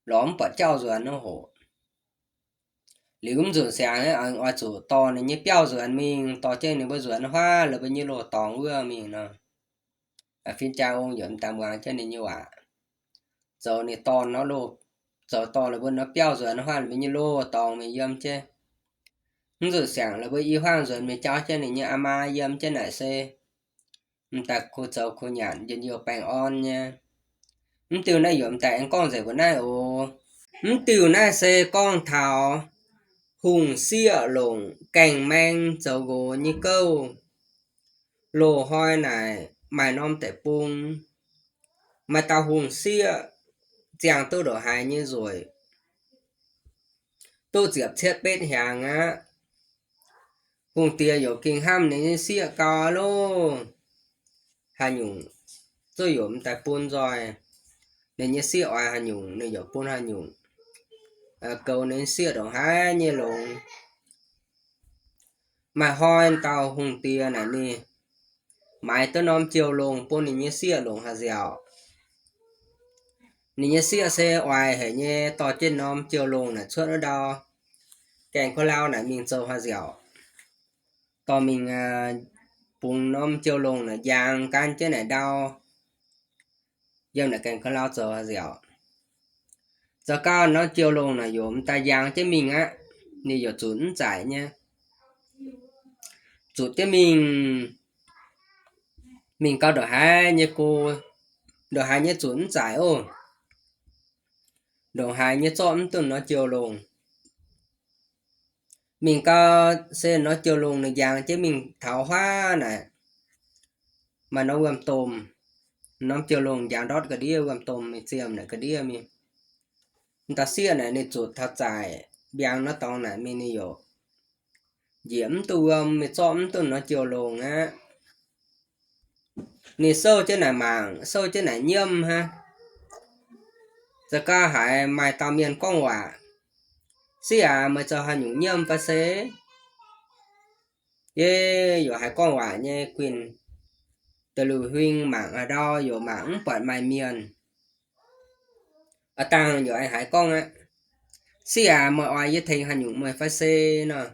lorz mv buatc jauv nzuonx nor hoc. Liuz mv nzunc siangx oix zuqc dorh ninh nyei biauv nzuonx mingh, dorh jienv ninh mbuo nzuonx huaav la'buo nyei loz-dorngx wuov mingh nor. Fin-jaa ong yaac m'daaih muangx jienv ninh nyei waac, zoux ninh dorh nor loz, zoux dorh la'buo nor biauv nzuonx huaav la'buo nyei loz-dorngx mingh yiem jienv. Mv nzunc siangx la'buo i huaang nzuonx mingh jauv jienv ninh nyei aa maa yiem jienv naaic se m'daaih kuh zoux kuh nyanc njien-youh baengh orn nyei. Mv diuh naaiv yaac m'daaih aengx gorngv nzengc mbuo naaiv oc. Mv diuh naaiv se gorngv taux hungh sieqv longc gaeng-maeng zoux nqox nyei gouv. Loz-hnoi naaic maaih norm deic-bung, maaih dauh hungh sieqv ziangh duqv ndongc haaix nyei nzueic, duqv ziepc cietv betv hnyangx aqv. Hungh diex yaac ging hnamv ninh nyei sieqv gau loh, haaix nyungc zuqc yaac m'daaih bun nzoih. Ninh nyei sieqv oix haaix nyungc ninh yaac bun haaix nyungc, goux ninh nyei sieqv ndongc haaix nyei longx. Maaih hnoi dauh hungh diex naaic ninh maaiz duqv norm jiou longh bun ninh nyei sieqv longc haih nziaauc. Ninh nyei sieqv se oix haic nyei dorh jienv norm jiou longh naaic cuotv wuov ndau gaengh kuv lauh naaic mingh zoux haih nziaauc, dorh mingh bungx norm jiou longh naaic njang gan jienv naaic ndau yiem naaic gaengh kuv lauh zoux haih nziaauc. Zoux gau norm jiou longh naaic yaac m'daaih njang jienv mingh aqv. Ninh yaac zutc mv zaic nyei, zutc jienv mingh, mingh gau ndongc haaix nyei go, ndongc haaix nyei zutc mv zaic oc, ndongc haaix nyei zorqv mv duqv norm jiou longh. Mingh gau se norm jiou longh ninh njang jienv mingh taux huaav naaic, maaih norm wuom-domh. Norm jiou longh njang ndortv ga'ndiev, wuom-domh mingh ziemh naaic ga'ndiev mingh. M'daaih sieqv naaic ninh zutc taux zaic mbiaangx norm dorngx naaic mingh ninh yaac njiec mv duqv wuom, mingh zorqv mv duqv norm jiou longh aqv. Ninh souv jienv naaic mangc, souv jienv naaic nyiemv hnangv. Zoux gau haiz maaih dauh mienh gorngv waac, Sieqv aac, meih zoux haaix nyungc nyiemv fai se? Yie yaac haiz gorngv waac nyei guinh, da'luc huing mangc haaix ndau yaac mangc mv buatc maaih mienh. A'dangh yaac haiz gorngv aqv, Sieqv aac, meih oix yie tengx haaix nyungc meih fai se nor?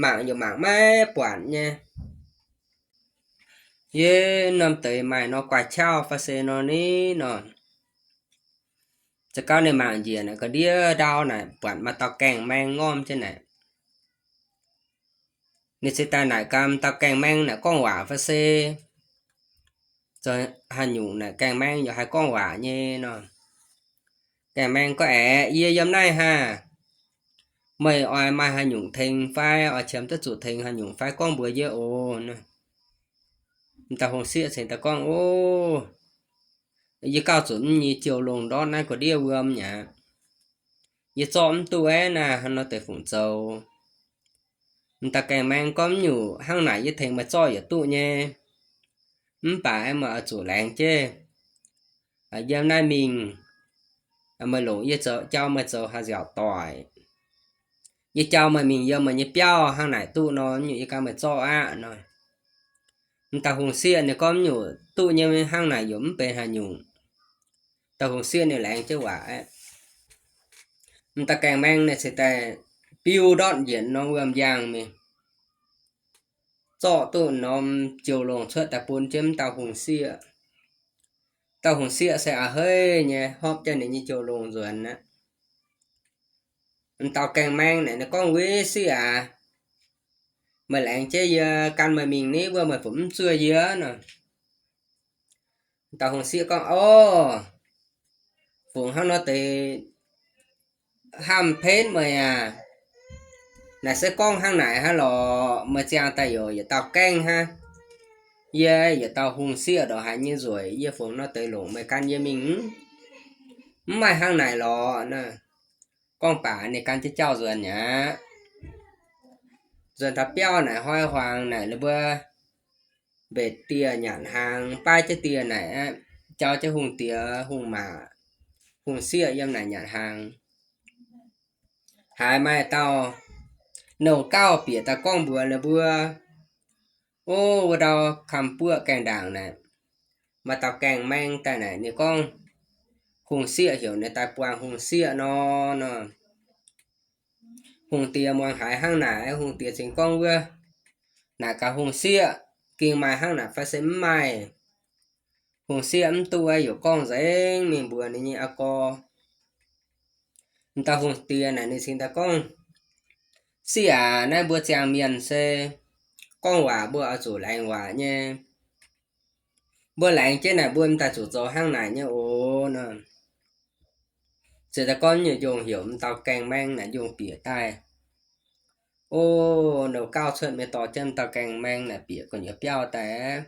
Mangc yaac mangc maiv buatc nyei. Yie norm deix maaih nor guaix qauv fai se nor ni nor. Zoux gau ninh mangc njiec naaic ga'ndiev ndau naaic buatc maaih dauh gaeng-maeng ngorm jienv naaic. Ninh cingx daaih naaic gaax dauh gaeng-maeng naaic gorngv waac fai se zoux haaix nyungc naaic gaeng-maeng yaac haiz gorngv waac nyei nor. Gaeng-maeng gorngv, Aeqv, yie yiem naaiv haah? Meih oix maaih haaix nyungc tengx fai oix qiemx duqv zuqc tengx haaix nyungc fai gorngv mbuox yie oc. M'daaih hungh sieqv cingx daaih gorngv, Ov, yie gauh zuqc mv nyei jiou longh ndortv naaiv ga'ndiev wuom nyei aqv. Yie zorqv mv duqv aqv naaic, hnangv nor deix fungc zoux. M'daaih gaeng-maeng gorngv, Mv nyungc, hnangv naaic yie tengx meih zorqv yietc duqv nyei. Mv baac meih oix zuqc laengz jienv yiem naaiv mingh, meih longc yie zoux, jauv meih zoux haih nziaauc doic. Yie jauv meih mingh yiem meih nyei biauv hnangv naaic duqv nor, mv nyungc yie ganh meih zorqv aqv nor. M'daaih hungh sieqv ninh gorngv, Mv nyungc, duqv nyei, hnangv naaic yaac mv benx haaix nyungc. Dauh hungh sieqv ninh laengz jienv waac aqv. M'daaih gaeng-maeng ninh cingx daaih biu ndortv njiec norm wuom-njang mingh, zorqv duqv norm jiou longh cuotv daaih bun jienv m'daaih hungh sieqv. Dauh hungh sieqv se a'heiv nyei hopv jienv ninh nyei jiou longh nzuonx aqv. M'daaih gaeng-maeng naaic ninh gorngv, Weic sieqv aac, meih laengz jienv yie gan meih mingh ni, wuov meih fungc mv zuov yie nor. Dauh hungh sieqv gorngv, Ov, fungc hnangv nor deix hnamv pen meih aac. Naaic se gorngv hnangv naaic hnangv lorqc, meih ziangh daaih yaac yietc dauh gaengh hnangv. Yie yietc dauh hungh sieqv ndongc haaix nyei nzueic, yie fungc nor deix longc meih gan yie mingh? Mv maaih hnangv naaic lorqc. Gorngv baac ninh gan jienv jauv nzuonx aqv. Nzuonx taux biauv naaic hnoi-huaangx naaic, ninh mbuo mbetc dieh nyanc hnaangx, baav jienv dieh naaic aqv, jauv jienv hungh diex, hungh maac, hungh sieqv yiem naaic nyanc hnaangx. Haiz maaih dauh nouh gauh bieqc daaih gorngv mbuox ninh mbuo, Ov, wuov ndau kamv-buoqv gaengh ndaangc naaic, maaih dauh gaeng-maeng daaih naaic. Ninh gorngv, hungh sieqv heuc ninh daaih buangh hungh sieqv nor nor. Hungh diex muangx haiz hnangv naaic, hungh diex cingx gorngv wuov, Naaic gaax hungh sieqv, ging maaih hnangv naaic fai se mv maaih? Hungh sieqv mv duqv aqv, yaac gorngv nzengc mingh mbuox ninh nyei aa gorx. M'daaih hungh diex naaic ninh cingx daaih gorngv, Sieqv aac, naaiv mbuo ziangh mienh se gorngv waac mbuo oix zuqc laengz waac nyei. Mbuo laengz jienv naaic mbuo m'daaih zuqc zoux hnangv naaic nyei oc nor. Ziouc daaih gorngv nyungc yongh heuc m'dauh gaengh maeng naaic yongh bieqc daaih. O, nouh gauh cuotv mingh dorh jienv m'dauh gaengh maeng naaic bieqc gu'nyuoz biauv daaih.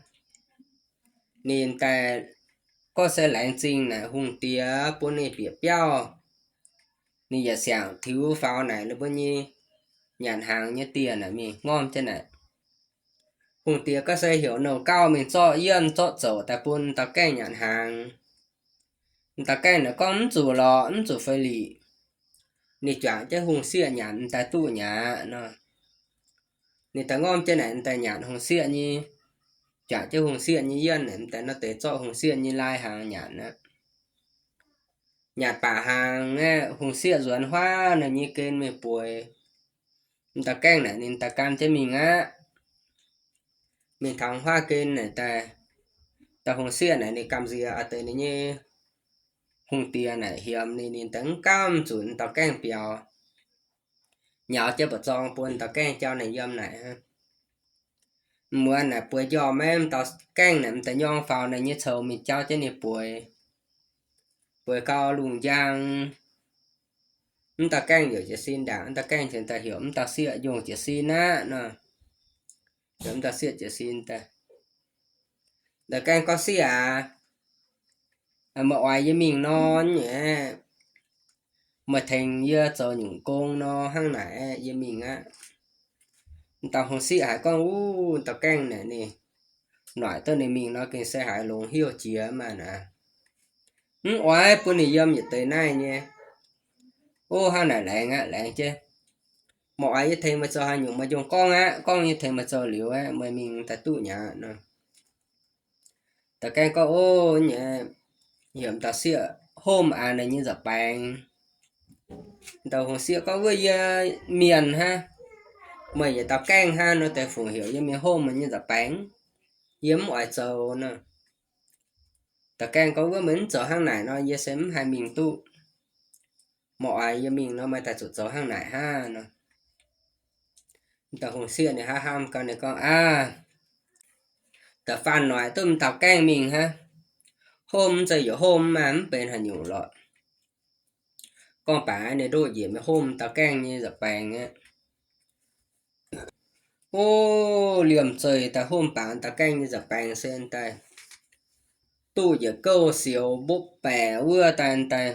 Ninh daaih gorngv se laengz zingh naaic hungh diex bun ninh bieqc biauv. Ninh yaac siangx tiux faaux naaic ninh mbuo nyei nyanc hnaangx nyei dieh naaic mingh ngorm jienv naaic. Hungh diex gorngv se heuc nouh gauh mingh zorqv yienh zorqv zoux daaih bun dauh gaengh nyanc hnaangx. Dauh gaengh naaic gorngv mv zuqc lorqc, mv zuqc feix liqc. Ninh juangc jienv hungh sieqv nyanc m'daaih duqv nyei aqv nor. Ninh daaih ngorm jienv naaic m'daaih nyanc hungh sieqv nyei, juangc jienv hungh sieqv nyei yienh naaic m'daaih nor deix zorqv hungh sieqv nyei lai hnaangx nyanc aqv. Nyanc baac hnaangx aeqv, hungh sieqv nzuonx huaav ninh nyei gen mingh bueix. M'dauh gaengh naaic ninh daaih gan jienv mingh aqv. Mingh taux huaav gen naaic daaih, dauh hungh sieqv naaic ninh gamh nziex a'deix ninh nyei hungh diex naaic hiemx ninh, ninh daaih mv gamh zuqc m'dauh gaengh biaux. Nyaux jienv mba'zorng bun m'dauh gaengh jauv naaic yiem naaic. M'muonz naaic bueix njormh maiv, m'dauh gaengh naaic m'daaih nyorng faaux ninh nyei coux mingh jauv jienv ninh bueix. Bueix gau lungh njang, m'dauh gaengh youc jiez sin ndaangc, m'dauh gaengh cingx daaih heuc m'dauh sieqv yongh jiez sin aqv nor. Heuc m'dauh sieqv jiez sin daaih. M'dauh gaengh gorngv, Sieqv aac, meih oix yie mingh nor nyei, meih tengx yie zoux nyungc gong nor hnangv naaic yie mingh aqv. M'dauh hungh sieqv haiz gorngv wuov dauh gaengh naaic ninh noic duqv ninh mingh nor gengh se haiz longx heuc jiex maah naaic. Mv oix bun ninh yiem yietc deix naaiv nyei. O, hnangv naaic laengz aqv, laengz jienv. Meih oix yie tengx meih zoux haaix nyungc meih njongc gorngv aqv. Gorngv yie tengx meih zoux liuz aeqv, meih mingh daaih duqv nyei aqv nor. Dauh gaengh gorngv, O, nyei, heuc m'dauh sieqv homv aac ninh nyei nza'baengx. M'dauh hungh sieqv gorngv, Wuov yie mienh hnangv, meih yietc dauh gaengh hnangv nor deix fungc heuc yie mingh homv meih nyei nza'baengx? Yie mv oix zoux nor. Dauh gaengh gorngv, Wuov meih mv zoux hnangv naaic nor, yie se mv haih mingh duqv. Meih oix yie mingh nor, meih daaih zuqc zoux hnangv naaic hnangv nor. M'dauh hungh sieqv ninh hnamv hnamv gau ninh gorngv, Aav, da'faanh noic duqv m'dauh gaengh mingh hnangv. Homv mv zeiz yaac homv maah, mv benx haaix nyungc lorqc. Gorngv baac ninh ndoqv njiec mingh homv m'dauh gaengh nyei nza'baengx aqv. O, liemh zeih daaih homv baac m'dauh gaengh nyei nza'baengx se daaih duqv yietc gouv sioux mbopv baeqc wuov daaih, daaih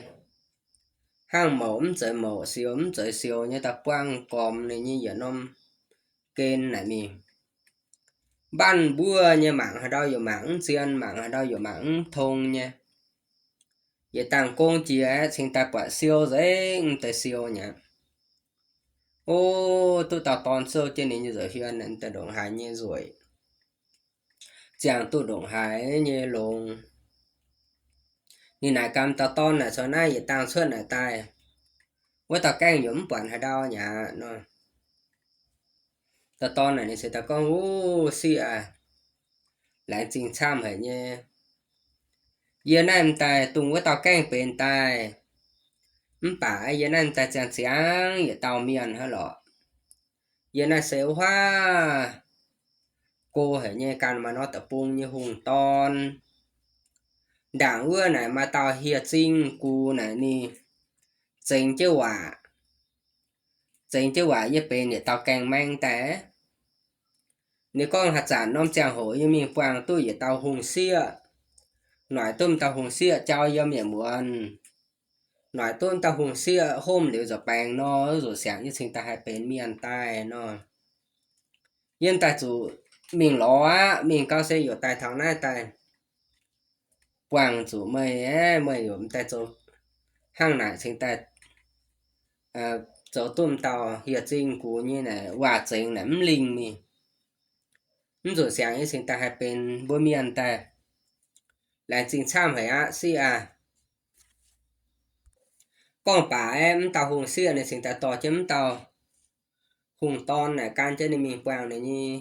hnangv mouc mv zeiz mouc, sioux mv zeiz sioux nyei, daaih buangh gormx ninh nyei yietc norm gen naaic mingh. Mbanv mbuov nyei, mangc haaix ndau yaac mangc mv zien, mangc haaix ndau yaac mangc mv tong nyei. Yietc dangh gong jiex aeqv, cingx daaih buatc siou nzengc deix siou nyei. O, duqv dauh dorn zouv jienv ninh nyei nzueic hmien, daaih ndongc haaix nyei nzueic, ziangh duqv ndongc haaix nyei longx. Ninh naaic gaax dauh dorn naaic, Caux naaiv yietc dangh cuotv naaic daaih, wuov dauh gaengh yaac mv buatc haaix ndau nyei aqv nor. Dauh dorn naaic ninh se daaih gorngv, Wuov sieqv aac, laengz zingh camv haic nyei. Yie naaiv m'daaih dongh wuov dauh gaengh benx daaih, mv baac yie naaiv m'daaih ziangh ziangx yietc dauh mienh hnangv lorqc. Yie naaiv se wuov haav go haic nyei ganh maaih norm deic-bung nyei hungh dorn. Ndaangc wuov naaic maaih dauh hieh zingh gux naaic ninh zengx jienv waac, zengx jienv waac yie benx yietc dauh gaengh maeng daaih. Ninh gorngv haaix zanc norm ziangh hoc yie mingh buangh duqv yietc dauh hungh sieqv, noic duqv m'dauh hungh sieqv jauv yiem yietc muonz, noic duqv m'dauh hungh sieqv homv liuz nza'baengx nor, zuqc siangx yie cingx daaih haih benx mienh daaih nor. Yie m'daaih zuqc mingh lorz aqv. Mingh gau se yaac daaih taux naaiv daaih buangh zuqc meih aeqv, meih yaac m'daaih zoux hnangv naaic cingx daaih zoux duqv m'dauh hieh zingh gux nyei naaic waac-zengx naaic mv lingh mingh. Mv zuqc siangx yie cingx daaih haih benx mbuo mienh daaih. Laengz zingh camv haic aqv sieqv aac. Gorngv baac aeqv, m'dauh hungh sieqv ninh cingx daaih dorh jienv m'dauh hungh dorn naaic gan jienv ninh mingh buangh ninh nyei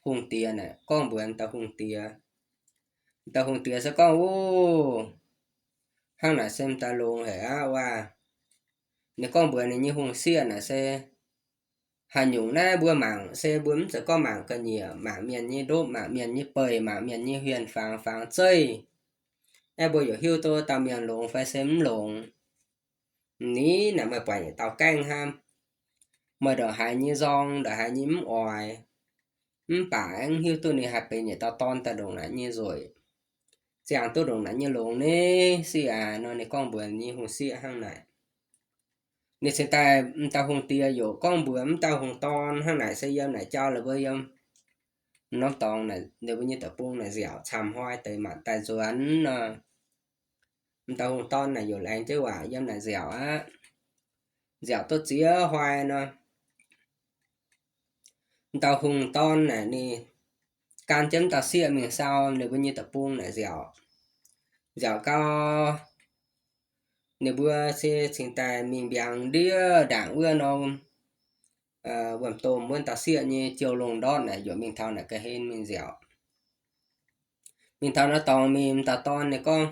hungh diex naaic gorngv mbuox m'dauh hungh diex. M'dauh hungh diex se gorngv, Wuov, hnangv naaic se m'daaih longx haic aqv waac. Ninh gorngv mbuox ninh nyei hungh sieqv naaic se, Haaix nyungc naaiv mbuo mangc se mbuo mv zeiz gorngv mangc ga'nyiec, mangc mienh nyei ndopv, mangc mienh nyei beic, mangc mienh nyei hmien fangx, fangx zeiv. Aeqv, mbuo yaac hiuv duqv dauh mienh longx fai se mv longx. Ni naaic meih buatc yietc dauh gaengh hnangv. Meih ndongc haaix nyei nzorng, ndongc haaix nyei mv oix, mv baac aengx hiuv duqv ninh haih benx yietc dauh dorn daaih ndongc naaic nyei nzueic, ziangh duqv ndongc naaic nyei longx ni sic aac nor, ninh gorngv mbuox ninh nyei hungh sieqv hnangv naaic. Ninh cingx daaih, m'dauh hungh diex yaac gorngv mbuox m'dauh hungh dorn hnangv naaic se yiem naaic jauv la'buo yiem norm dorngx naaic, ninh mbuo nyei deic-bung naaic nziaauc camv hnoi deix maanc daaih nzuonx nor. M'dauh hungh dorn naaic yaac laengz jienv waac yiem naaic nziaauc aqv. Nziaauc duqv ziex hnoi nor, m'dauh hungh dorn naaic ninh gan jienv m'dauh sieqv mingh sau ninh mbuo nyei deic-bung naaic nziaauc. Nziaauc gau, ninh mbuo se cingx daaih mingh mbiaangx ndiev ndaangc wuov norm wuom-domh wuov dauh sieqv nyei jiou lungh ndortv naaic, yaac mingh taux naaic ga'hlen mingh nziaauc. Mingh taux naaiv dorngx mingh, m'dauh dorn ninh gorngv,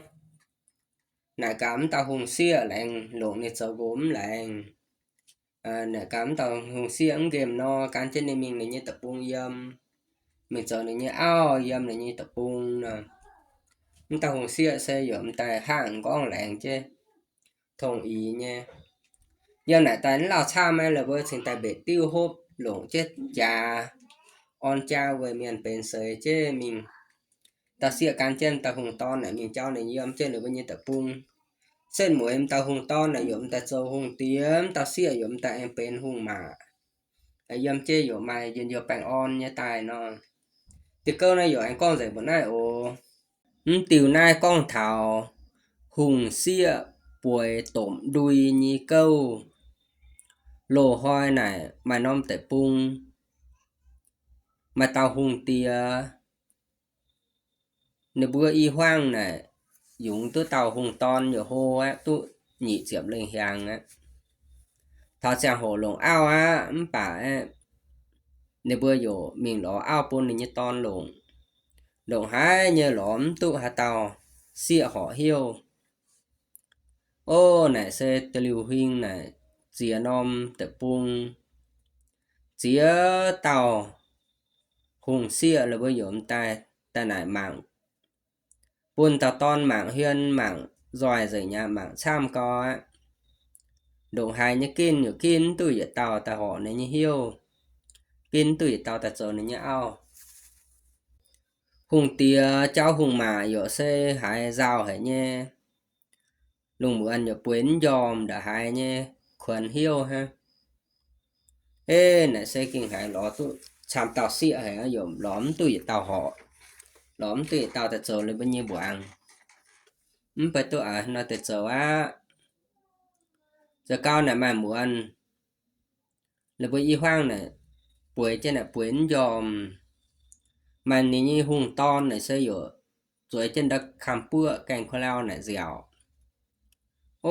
naaic gaax m'dauh hungh sieqv laengz longc ninh zoux nqox mv laengz. Naaic gaax m'dauh hungh sieqv mv nqemh nor, gan jienv ninh mingh ninh nyei deic-bung yiem, mingh zoux ninh nyei auv yiem ninh nyei deic-bung nor. M'dauh hungh sieqv se yaac m'daaih hnangv m'nqorngv laengz jienv, tong ix nyei. Yiem naaic daaih mv lauh camv, maiv la'buo cingx daaih mbetc diuv hopv longc jienv jaax, orn jaa weic mienh benx seix jienv mingh. Dauh sieqv gan jienv dauh hungh dorn naaic mingh jauv ninh yiem jienv ninh mbuo nyei deic-bung. Setv mueiz m'dauh hungh dorn naaic yaac m'daaih zoux hungh diex, m'dauh sieqv yaac m'daaih aengx benx hungh maac, yiem jienv yaac maaih njien-youh baengh orn nyei daaih nor. Diuh gouv naaiv yaac aengx gorngv nzengc mbuo naaiv oc. Mv diuh naaiv gorngv taux hungh sieqv bueix domh ndui nyei gouv. Loz-hnoi naaic maaih norm deic-bung, maaih dauh hungh diex, ninh mbuo i hmuangv naaic yungz duqv dauh hungh dorn yaac hlo aqv, duqv nyic ziepc lengh hiaangx aqv. Taux ziangh hoc longc auv aqv, mv baac aeqv, ninh mbuo yaac mingh lorz auv bun ninh nyei dorn longc. Ndongc haaix nyei lorz mv duqv haaix dauh sieqv horpc hnyouv. Ov, naaic se da'liuh huing naaic ziex norm deic-bung, ziex dauh hungh sieqv la'buo yaac m'daaih daaih naaic mangc, bun dauh dorn mangc hmien mangc nzoih nzengc nyei, mangc camv gau aqv. Ndongc haaix nyei ginv yaac ginv mv duqv yietc dauh daaih horpc ninh nyei hnyouv, ginv mv duqv yietc dauh daaih zoux ninh nyei auv. Hungh diex jauv hungh maac yaac se haiz nzauh haic nyei. Lungh muonz yaac bueix mv njormh ndongc haaix nyei kuonx hnyouv hnangv. Ov, naaic se gengh haiz lorz duqv camv dauh sieqv haic, yaac lorz mv duqv yietc dauh horpc, lorz mv duqv yietc dauh daaih zoux ninh mbuo nyei mbuangz. Mv baac duqv aax nor deix zoux aqv. Zoux gau naaic maaih muonz, ninh mbuo i hmuangv naaic bueix jienv naaic bueix mv njormh. Maaih ninh nyei hungh dorn naaic se yaac zueiz jienv nda'kamv buoqv gaengh ko lau naaic nziaauc.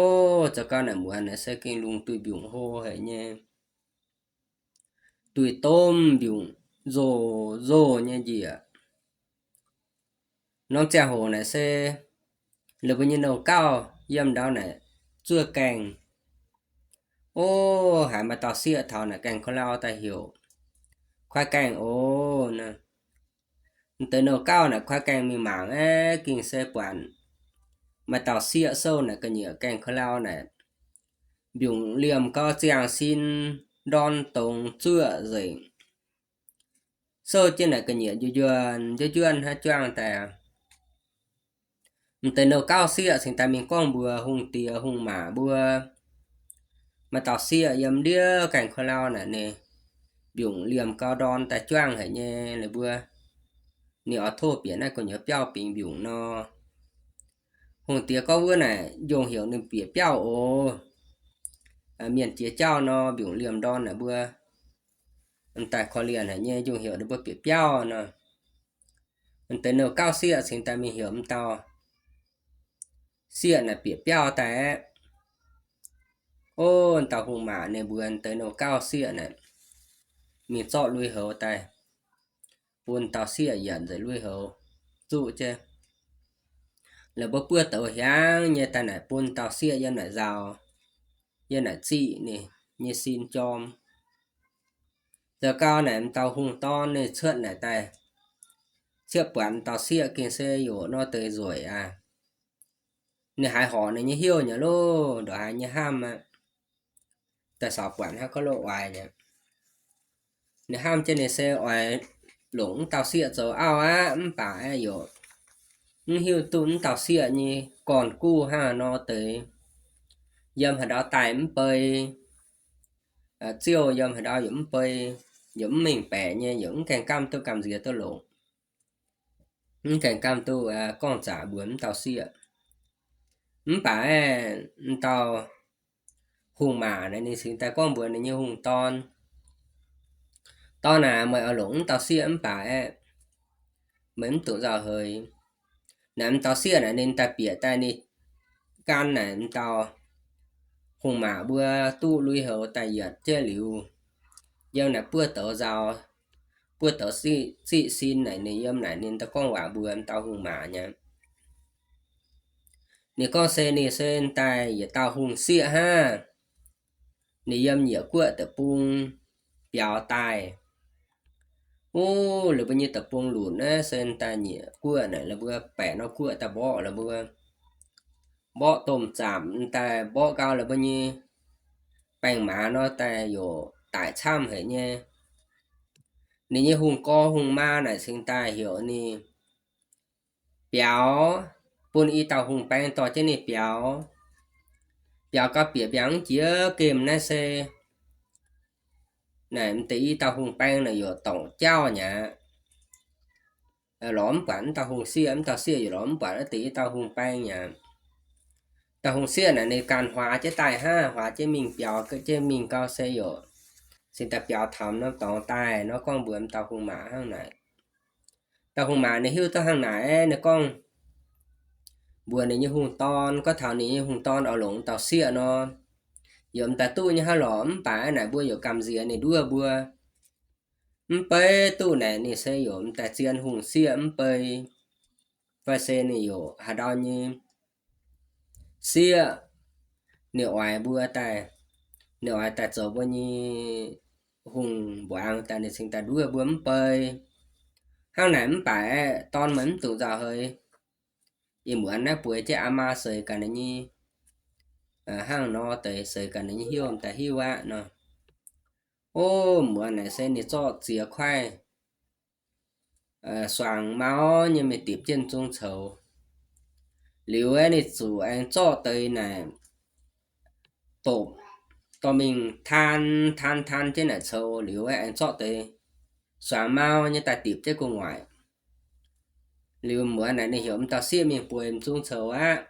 Ov, zoux gau naaic muonz naaic se gengh lungh duih mbiungc hlo haic nyei, duih domh mbiungc nzoh nzoh nyei njiec. Norm ziangh hoc naaic se ninh mbuo nyei nouh gauh yiem ndau naaic zuov gaengh. Ov, haiz maaih dauh sieqv taux naaic gaengh ko lau daaih heuc, Kuaaiv gaengh oc. M'deix nouh gauh naaic kuaaiv gaengh mingh mangc aeqv, gengh se buatc maaih dauh sieqv souv naaic ga'nyiec gaengh ko lau naaic, mbiungc liemh gau ziangh sin, ndorn dongz zuoqv nzengc. Souv jienv naaic ga'nyiec njuov njuov njuov njuov hnangv juangv daaih. M'deix nouh gauh sieqv cingx daaih mingh gorngv mbuox hungh diex hungh maac mbuo, Maaih dauh sieqv yiem ndiev gaengh ko lau naaic ninh mbiungc liemh gau ndorn daaih juangv haic nyei, ninh mbuo, ninh oix tov bieqc naaiv gu'nyuoz biauv bingx mbiungc nor. Hungh diex gorngv wuov naaic njongc heuc ninh bieqc biauv oc. Mienh jiex jauv nor mbiungc liemh ndorn naaic mbuo m'daaih korv-lienh haic nyei, njongc heuc ninh mbuo bieqc biauv nor. M'deix nouh gauh sieqv cingx daaih mingh heuc m'dauh sieqv naaic bieqc biauv daaih aqv. Ov, dauh hungh maac ninh mbuox m'deix nouh gauh sieqv naaic mingh zorqv lui-houx daaih, bun dauh sieqv yietc nzengc lui-houx zuqv jienv. Laaix mbuo buov douz hiaangv nyei daaih naaic bun dauh sieqv yiem naaic nzaaux, yiem naaic ziqv ninh nyei sin jorm. Zoux gau naaic m'dauh hungh dorn ninh cuotv naaic daaih, cuotv buatc m'dauh sieqv gengh se yaac nor deix nzueic aqv. Ninh haiz horpc ninh nyei hnyouv nyei loh, ndongc haaix nyei hnamv aqv. Daaih caux buatc hnangv gorngv loh oix nyei. Ninh hnamv jienv ninh se oix longc mv dauh sieqv zoux auv aqv, mv baac aeqv, yaac mv hiuv duqv mv dauh sieqv nyei gorn-guv hnangv haaix nor deix. Yiem haaix ndau daaih mv bei, ziouh yiem haaix ndau yaac mv bei, yaac mv mengh baeqc nyei, yaac mv gaengh gamh duqv gamh nziex duqv longc. Mv gaengh gamh duqv gorngv zaqc mbuox mv dauh sieqv. Mv baac aeqv, mv dauh hungh maac naaic ninh cingx daaih gorngv mbuox ninh nyei hungh dorn, Dorn aac, meih oix longc mv dauh sieqv mv baac aeqv, meih mv dungx nzauh heix. Naaic mv dauh sieqv naaic ninh daaih bieqc daaih ninh gan naaic mv dauh hungh maac mbuo duqv lui-houx daaih yietc jienv liuz, yiem naaic buov douz nzauh, buov douz ziqv sin naaic ninh yiem naaic ninh daaih gorngv waac mbuox mv dauh hungh maac nyei. Ninh gorngv se ninh se daaih yietc dauh hungh sieqv hnangv. Ninh yiem nyiec guoqv deic-bung biaux daaih. Wuov, laaix mbuo nyei deic-bung lunc naaiv se daaih nyiec guoqv naaic laaix mbuo baeqc norm guoqv daaih mborqv laaix mbuo mborqv domh zaamc daaih mborqv gau laaix mbuo nyei baengh maaz nor daaih yaac daic camv haic nyei. Ninh nyei hungh gorx hungh maa naaic cingx daaih heuc ninh biaux, bun i dauh hungh baeng dorh jienv ninh biaux. Biaux gau bieqc mbiaangx jiex gemh naaiv se naaic m'deix i dauh hungh baeng naaic yaac dorngc jauv nyei aqv. Lorz mv buatc mv dauh hungh sieqv, mv dauh sieqv yaac lorz mv buatc naaiv deix i dauh hungh baeng nyei aqv. Dauh hungh sieqv naaic ninh ganh huaax jienv daaih hnangv, huaax jienv mingh biaux jienv mingh gau se yaac cingx daaih biaux taux norm dorngx daaih nor gorngv mbuox mv dauh hungh maac hnangv naaic. Dauh hungh maac ninh hiuv duqv hnangv naaic, ninh gorngv mbuox ninh nyei hungh dorn, gorngv taux ninh nyei hungh dorn oix longc dauh sieqv nor, yaac m'daaih duqv nyei hnangv lorqc, mv baac naaic mbuo yaac gamh nziex ninh nduov mbuo. Mv bei duqv naaic ninh se yaac m'daaih zien hungh sieqv mv bei, fai se ninh yaac haaix ndau nyei sieqv, ninh oix mbuo daaih, ninh oix daaih zoux mbuo nyei hungh mbuangz daaih ninh cingx daaih nduov mbuo mv bei. Hnangv naaic mv baac aeqv, dorn meih mv dungx nzauh heix. Ih muonz naaiv bueix jienv aa maa seix gaax ninh nyei, hnangv nor deix seix gaax ninh nyei hnyouv m'daaih hiuv aqv nor. Ov, muonz naaic se ninh zorqv ziex kuaaiv suangx mauv nyei mingh dipc jienv zung coux. Liuz aeqv, ninh zuqc aengx zorqv deix naaic dopc dorh mingh taan taan taan jienv naaic coux liuz aeqv, aengx zorqv deix suangx mauv nyei daaih dipc jienv gu'nguaaic. Liuz muonz naaic ninh heuc m'dauh sieqv mingh bueix m'zung coux aqv.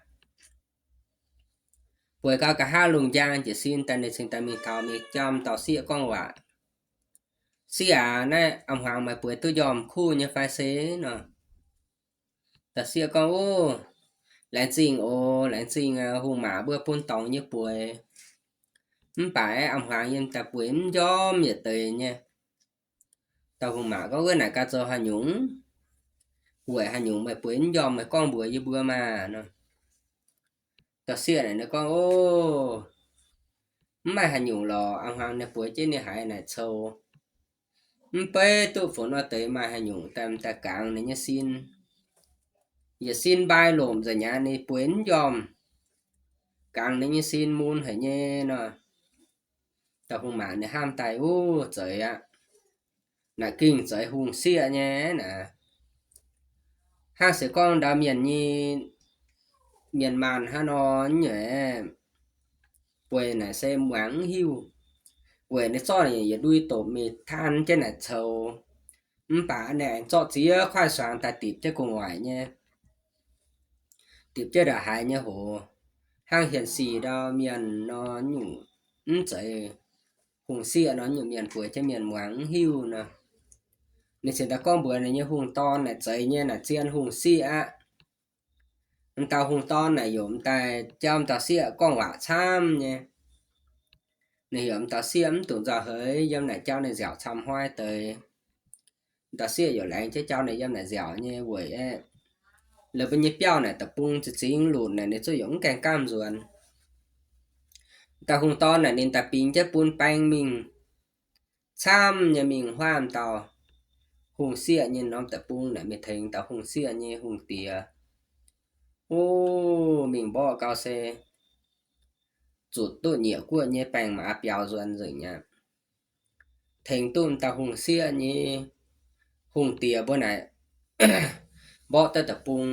Bueix gau nqa'haav lungh njang jiez sin daaih ninh cingx daaih mingh taux mingh jauv m'dauh sieqv gorngv waac, Sieqv aac, naaiv a'hmuangx meih bueix duqv njormh kuv nyei fai se? Nor, dauh sieqv gorngv, Ov, laengz zingh oc, laengz zingh hungh maac mbuo bun dorngx nyei bueix. Mv baac a'hmuangx yie daaih bueix mv njormh yietc deix nyei. Dauh hungh maac gorngv, Wuov naaic gaax zoux haaix nyungc? Weic haaix nyungc meih bueix mv njormh, meih gorngv mbuox yie mbuo maah! Nor, dauh sieqv naaic ninh gorngv, Ov, mv maaih haaix nyungc lorqc. A'hmuangx ninh bueix jienv ninh haiz naaic coux, mv beiv duqv fungx nor deix maaih haaix nyungc daaih m'daaih gangx ninh nyei sin. Yietc sin mbai lomc nzengc aqv, ninh bueix mv njormh, gangx ninh nyei sin mun haic nyei. Nor, dauh hungh maac ninh hnamv daaih, Ov, zeiz aqv. Naaic gengh zeiz hungh sieqv nyei naaic. Hnangv se gorngv ndau mienh nyei, mienh maanh hnangv nor nyei, bueix naaic se muangx mv hiuv. Weic ninh zorqv yietc ndui dopc mingh taan jienv naaic coux, mv baac ninh aengx zorqv ziex kuaaiv suangx daaih dipc jienv gu'nguaaic nyei, dipc jienv ndongc haaix nyei hoz. Hnangv hienx sic ndau mienh nor nyungc, mv zeiz hungh sieqv nor nyungc mienh bueix jienv mienh muangx mv hiuv nor. Ninh cingx daaih gorngv mbuox ninh nyei hungh dorn naaic, Zeiz nyei, naaic zien hungh sieqv aqv. M'dauh hungh dorn naaic yaac m'daaih jauv m'dauh sieqv gorngv waac camv nyei. Ninh heuc m'dauh sieqv mv dungx nzauh heix, yiem naaic jauv ninh nziaauc camv hnoi deix. M'dauh sieqv yaac laengz jienv jauv ninh yiem naaic nziaauc nyei weic aeqv, laaix mbuo nyei biauv naaic deic-bung za'gengh lunc naaic ninh zungv yaac mv gaengh gamh nzuonx. M'dauh hungh dorn naaic ninh daaih bingx jienv bun baeng mingh camv nyei mingh huaav m'dauh hungh sieqv nyei norm deic-bung naaic mingh tengx dauh hungh sieqv nyei hungh diex. O, mingh mborqv gau se zuqc duqv nyieqc guoqv nyei baengc maaz biaux nzuonx nzengc aqv. Tengx duqv m'dauh hungh sieqv nyei hungh diex mbuo naaic mborqv duqv deic-bung,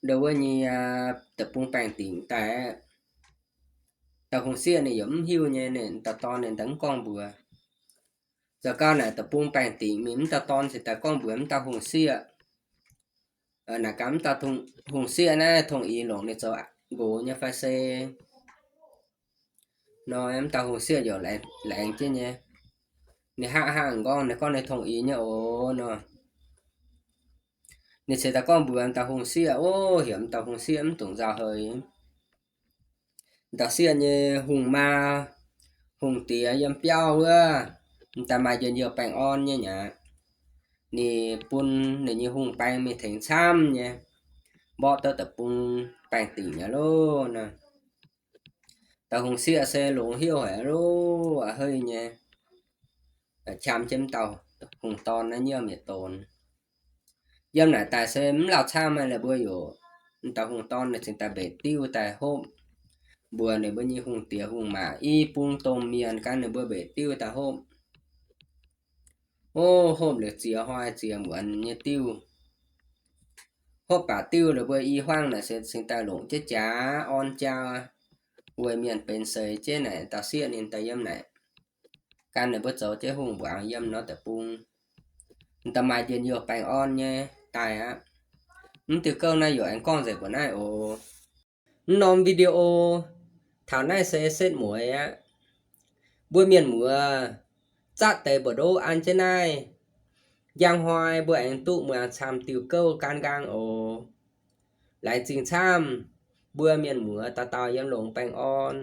ndo wuov nyei deic-bung baengh dingc daaih aqv. Dauh hungh sieqv ninh yaac mv hiuv nyei, ninh dauh dorn ninh daaih mv gorngv mbuox. Zoux gau naaic deic-bung baengh dingc mingh, m'dauh dorn cingx daaih gorngv mbuox m'dauh hungh sieqv. Naaic gaax m'dauh hungh sieqv naaiv tongh ix longc ninh zoux nqox nyei fai se nor, m'dauh hungh sieqv yaac laengz jienv nyei. Ninh hnangv hnangv m'nqorngv ninh gorngv ninh tongh ix nyei oc nor. Ninh cingx daaih gorngv mbuox m'dauh hungh sieqv, o, heuc m'dauh hungh sieqv mv dungx nzauh heix. M'dauh sieqv nyei hungh maa, hungh diex yiem biauv wuov, m'daaih maaih njien-youh baengh orn nyei aqv. Ninh bun ninh nyei hungh baeng mingh tengx camv nyei, mborqv duqv deic-bung baengh dingc nyei loh nor. Dauh hungh sieqv se longx hnyouv haic loh, a'heiv nyei, qam jienv m'dauh hungh dorn naaiv nyiemv yietc donx. Yiem naaic daaih se mv lauh camv, la'buo yaac, m'dauh hungh dorn ninh cingx daaih mbeix diuv daaih hopv, mbuox ninh mbuo nyei hungh diex hungh maac i bung domh mienh gan ninh mbuo mbeix diuv daaih hopv. O, hopv liuz ziex hnoi ziex muonz nyei diuv. Hopv baac diuv la'buo i hmuangv naaic se cingx daaih longc jienv jaax orn jaa, weic mienh benx seix jienv naaic dauh sieqv ninh daaih yiem naaic gan ninh mbuo zoux jienv hungh mbuangz yiem nor deic-bung, m'daaih maaih njien-youh baengh orn nyei daaih aqv. Mv diuh gouv naaiv yaac aengx gorngv nzengc mbuo naaiv oc. Mv norm video taux naaiv se setv mueiz aqv. Mbuo mienh muoz zatv deix mbu'ndongx an jienv naaiv. Njang hnoi mbuo aengx duqv muangx camv diuh gouv gan nqaang oc. Laengz zingh camv. Mbuo mienh muoz dauh dauh yiem longx baengh orn.